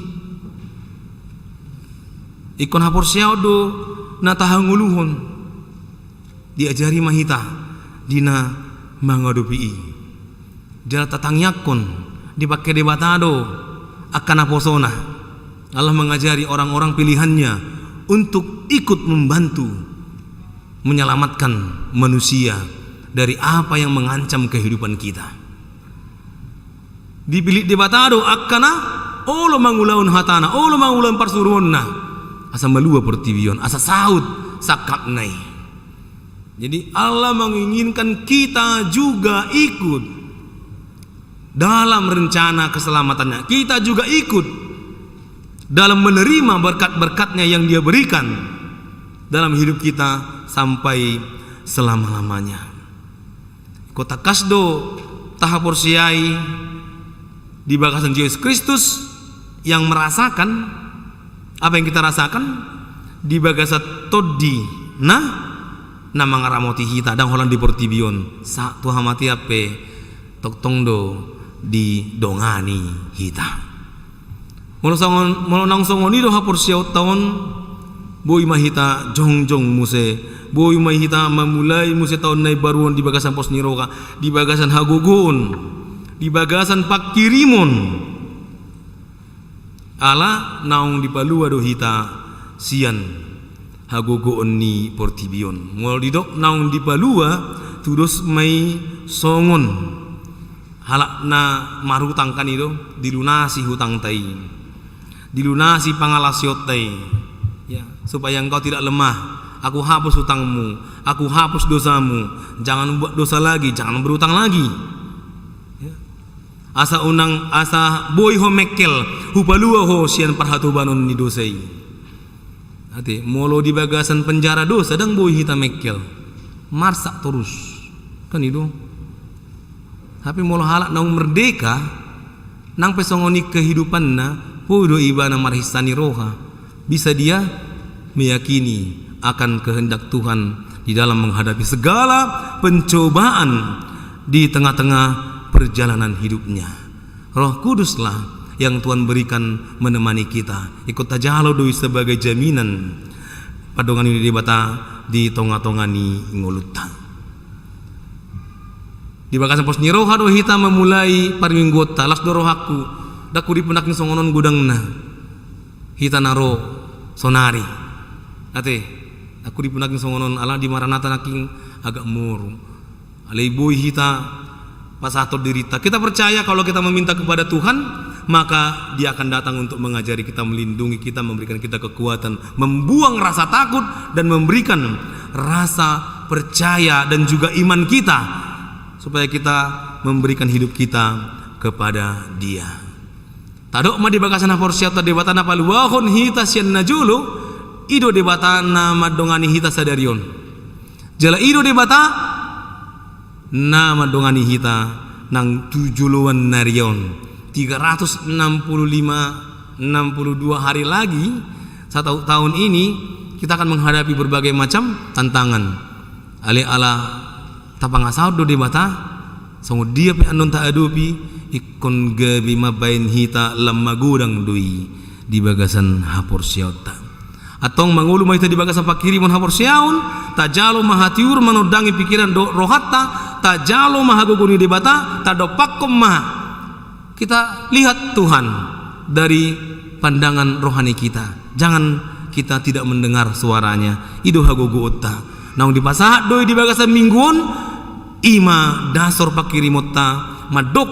Ingkon haporseaon do na tahangoluhon. Diajari ma hita di na mangadopi i. Jala tatangiangkon, dipangke Debata do angka naposona. Allah mengajari orang-orang pilihannya untuk ikut membantu menyelamatkan manusia dari apa yang mengancam kehidupan kita. Dipillit Debata do angka na olo mangulahon hatana, olo mangulahon parsuruonna, asa malua portibi on, asa saut sangkapna i. Jadi Allah menginginkan kita juga ikut dalam rencana keselamatannya. Kita juga ikut dalam menerima berkat-berkatnya yang Dia berikan dalam hidup kita sampai selama-lamanya. Ingkon tangkas do tahaporseai di bagasan Jesus Kristus yang merasakan apa yang kita rasakan di bagasan tondina na mangaramoti hita, ndang holan di portibi on, sahat tu hamatean pe tongtong do didongani hita. Molo songon, molo naung songon i do haporseaonta on, boi ma hita jongjong muse, boi ma hita mamulai muse taon na imbaru on di bagasan pos ni roha, di bagasan hagogoon, di bagasan pangkirimon. Ala naung dipalua do hita sian hagogoon ni portibi on. Molo didok naung dipalua, tudos ma i songon halak na marhutang kan i do, dilunasi hutangta i, dilunasi pangalaosionta i. Ya, supaya engkau tidak lemah. Aku hapus hutangmu, aku hapus dosamu. Jangan buat dosa lagi, jangan berhutang lagi. Ya. Asa unang, asa boi ho mengkel, hupalua ho sian parhatobanon ni dosa i. Ate, molo di bagasan penjara dosa, ndang boi hita mengkel. Marsak torus. Kan i do. Tapi molo halak naung merdeka, nang pe songon i kehidupanna, boi do ibana marhisa ni roha. Bisa dia meyakini akan kehendak Tuhan di dalam menghadapi segala pencobaan di tengah-tengah perjalanan hidupnya. Roh Kuduslah yang Tuhan berikan menemani kita. Ingkon tajalo do i sebagai jaminan pandongani ni Debata di tonga-tonga ni ngolunta. Di bagasan pos ni roha do hita mamulai parmingguonta, las do rohangku, ndang huripu nangkin songon on godangna hita na ro sonari. Ate, ndang huripu nangkin songon on, ala di Maranatha nangkin agak moru. Alai boi hita pasahathon dirinta. Kita percaya kalau kita meminta kepada Tuhan, maka Dia akan datang untuk mengajari kita, melindungi kita, memberikan kita kekuatan, membuang rasa takut, dan memberikan rasa percaya dan juga iman kita, supaya kita memberikan hidup kita kepada Dia. Tadok ma di bagasan haporseaonta Debata na paluahon hita sian na jolo, i do Debata na mandongani hita sadari on. Jala i do Debata na mandongani hita nang tu joloan ni ari on. Tiga ratus enam puluh lima, enam puluh dua hari lagi, satu tahun ini, kita akan menghadapi berbagai macam tantangan. Alai ala tapangasahon do Debata, songon dia pe annon taadopi, ingkon gabe mambahen hita lam magodang do i di bagasan haporseaonta. Antong mangolu ma hita di bagasan pangkirimon haporseaon, tajalo ma hatiuron manondangi pikiran dohot rohanta, tajalo ma hagogoon ni Debata, tadompakkon ma. Kita lihat Tuhan dari pandangan rohani kita. Jangan kita tidak mendengar suara-Nya. I do hagogoonta. Naung dipasahat do i di bagasan minggu on, i ma dasor pangkirimonta mandok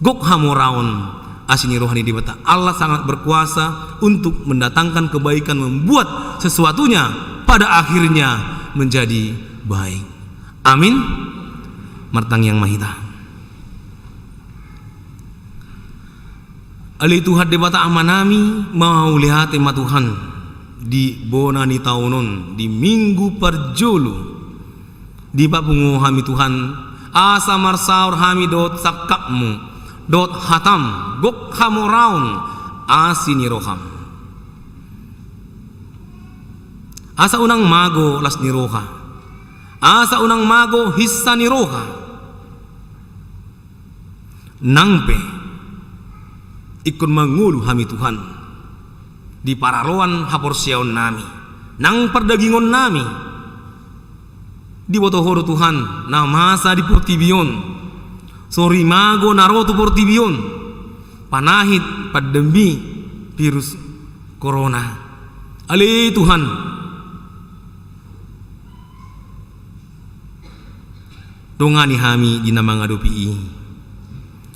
gok hamoraon asi ni roha ni Debata. Allah sangat berkuasa untuk mendatangkan kebaikan, membuat sesuatunya pada akhirnya menjadi baik. Amin. Martangiang ma hita. Ale Tuhan Debata Amanami, mauliate ma Tuhan, di bona ni taon on, di minggu parjolo, dipapungu hami Tuhan, asa marsaor hami dohot sangkapmu, dohot hatam, gok hamoraon, asi ni roham. Asa unang mago las ni roha, asa unang mago hinsa ni roha. Nang pe ingkon mangolu hami Tuhan, di paraloan haporseaonnami, nang pardagingonnami, Diboto Ho do Tuhan na masa di portibi on, sorimago na ro tu portibi on, panahit pandemi virus corona. Ale Tuhan, dongani hami di na mangadopi i.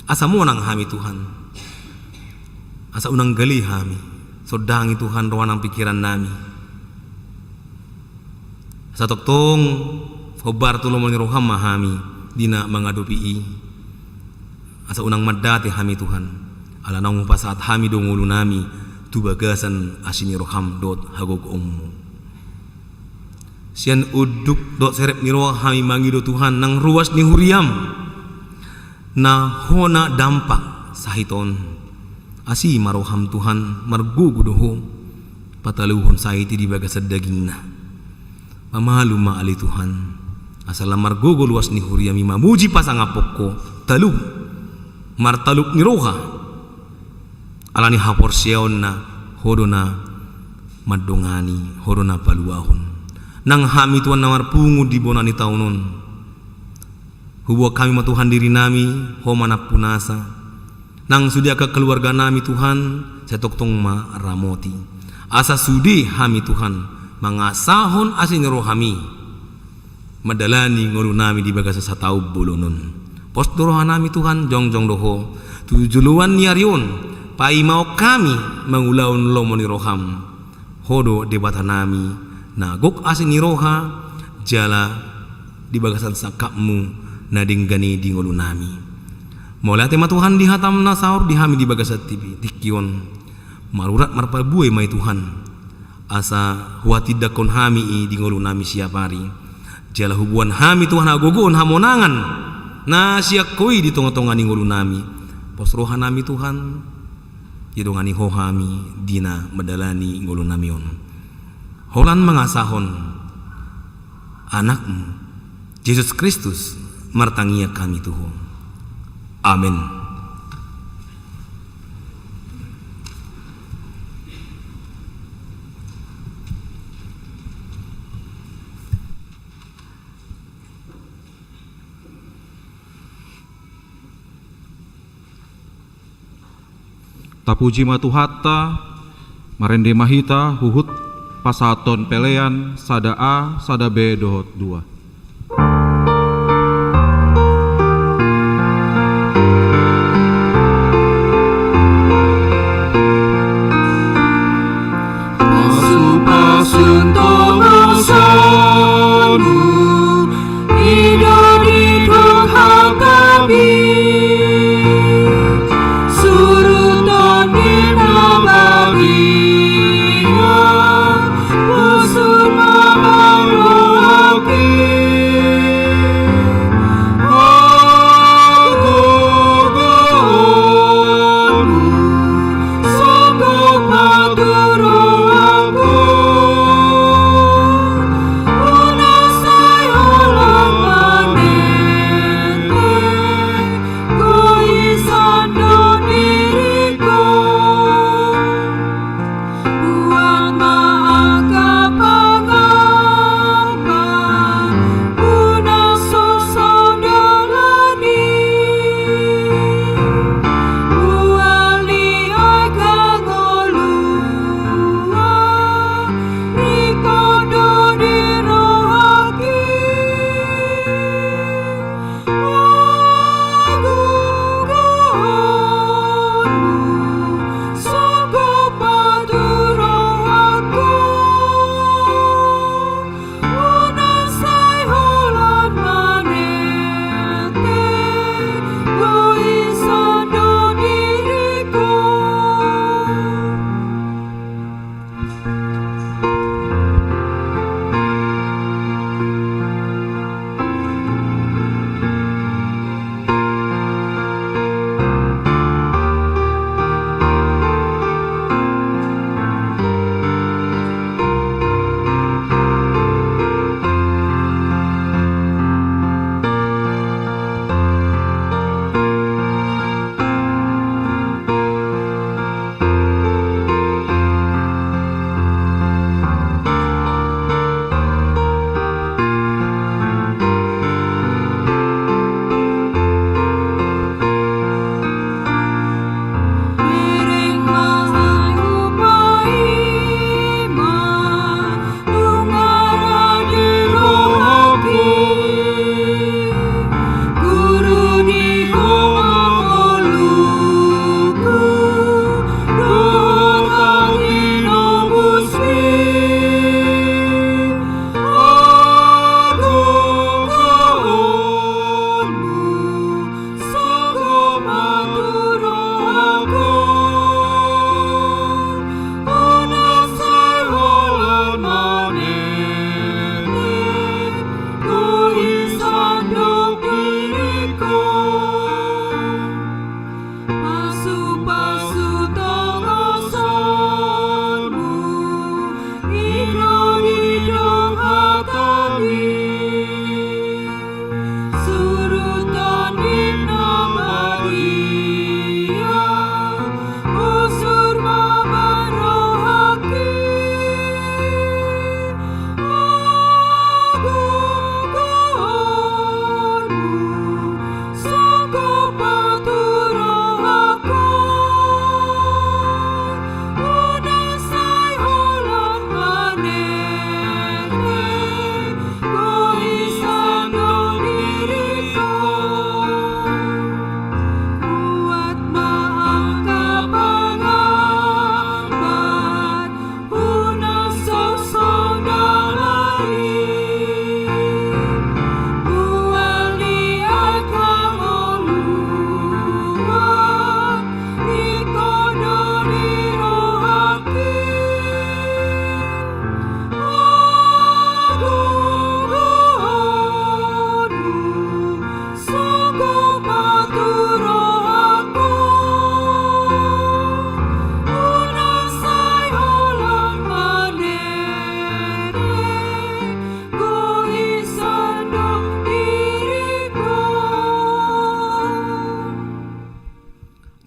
Asa monang hami Tuhan. Asa unang gale hami. Sondangi Tuhan roha nang pingkiran nami. Asa tongtong hombar tu lomo ni roham ma hami di na mangadopi i. Asa unang mandate hami Tuhan. Ala naung hupasahat hami do ngolu nami tu bagasan asi ni roham dohot hagogoonmu. Sian unduk dohot serep ni roha hami mangido Tuhan nang ruas ni huriam na hona dampak sahit on. Asi ma roham Tuhan, margogo do Ho pataluhon sahit i di bagasan dagingna. Mamalum ma ale Tuhan, asa lam margogo ruas ni huriam i mamuji pasangaphon Ho, talup, martalup ni roha. Ala ni haporseaonna Ho do na mandongani, Ho do na paluahon. Nang hami Tuhan na marpungu di bona ni taon on, huboan hami ma Tuhan diri nami, Ho ma nampunasa. Nang sude angka keluarga nami Tuhan, sai tongtong ma ramoti. Asa sude hami Tuhan mangasahon asi ni rohami mandalani ngolu nami di bagasan sataon bolon on. Pos do roha nami Tuhan, jongjong do Ho tu joloan ni ari on, paimahon hami mangulahon lomo ni roham. Ho do Debata nami na gok asi ni roha jala di bagasan sangkapmu na denggan i di ngolu nami. Mauliate ma Tuhan di hatam na saor di hami di bagasan tingki on. Marurat marparbue ma i Tuhan. Asa huhatindangkon hami i di ngolu nami siap ari. Jala huboan hami Tuhan hagogoon hamonangan na sian Ho i di tongatonga ni ngolu nami. Pos roha nami Tuhan, didongani Ho hami di na mandalani ngolu nami on. Holan mangasahon Anakmu Jesus Kristus martangiang hami tu Ho. Amen. Tapuji ma Tuhanta, marende ma hita huhut pasahathon pelean sada A, sada B dohot dua. Pasupasu do bosonmu, i do didok hami, suruton ni na badia, boso ma mangoki.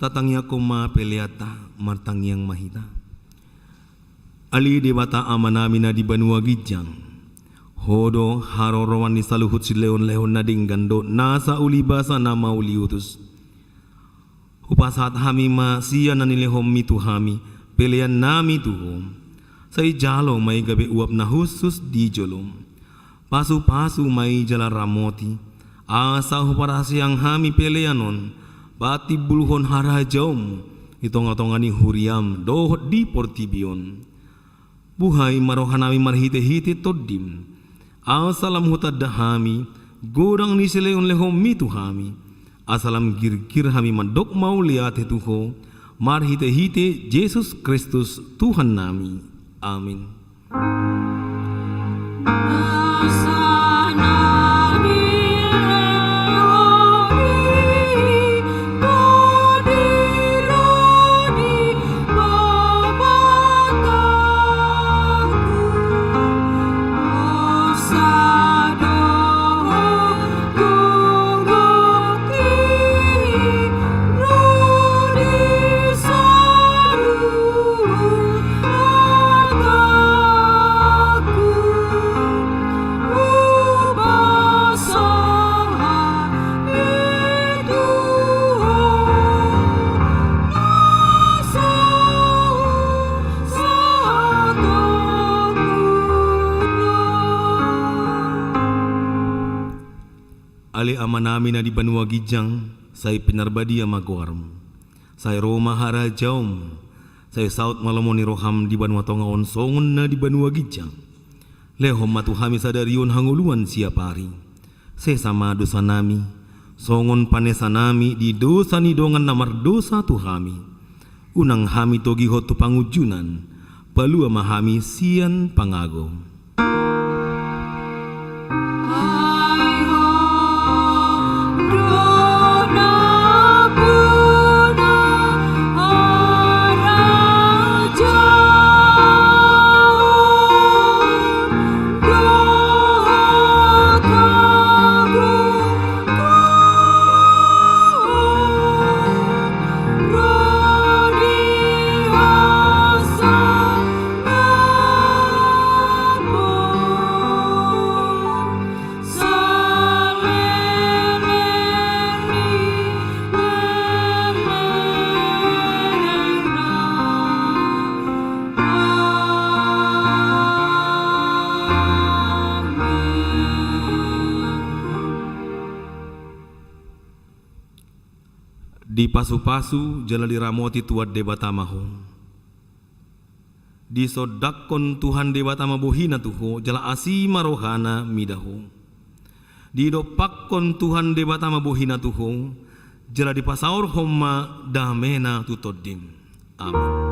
Tatangiangkon ma peleanta, martangiang ma hita. Ale Debata Amanami na di banua ginjang, Ho do haroroan ni saluhut silehonlehon na denggan dohot nasa uli basa na mauliutus. Hupasahat hami ma sian na nilehonmi tu hami, peleannami tu Ho. Sai jalo ma i gabe uap na hushus di jolom. Pasupasu ma i jala ramoti, asa huparaseang hami pelean on, patimbulhon harajaonmu di tongatonga ni huriam dohot di portibi on. Buhai ma rohanami marhitehite Tondim, asa lam hutanda hami godang ni silehonlehonmi tu hami, asa lam girgir hami mandok mauliate tu Ho, marhitehite Jesus Kristus Tuhannami. Amin. Ale Amanami na di banua ginjang, sai pinarbadia ma goarmu. Sai ro ma harajaonmu. Sai saut ma lomo ni roham di banua tonga on songon na di banua ginjang. Lehon ma tu hami sadari on hangoluan siapari. Sesa ma dosanami, songon panesanami di dosa ni dongan na mardosa tu hami. Unang hami togihon tu pangunjunan, palua ma hami sian pangago. Dipasupasu jala diramoti Tuhan Debata ma ho. Disondangkon Tuhan Debata ma bohina tu ho, jala asi ma rohana mida ho. Didompakkon Tuhan Debata ma bohina tu ho, jala dipasaorhon ma damena tu tondim. Amin.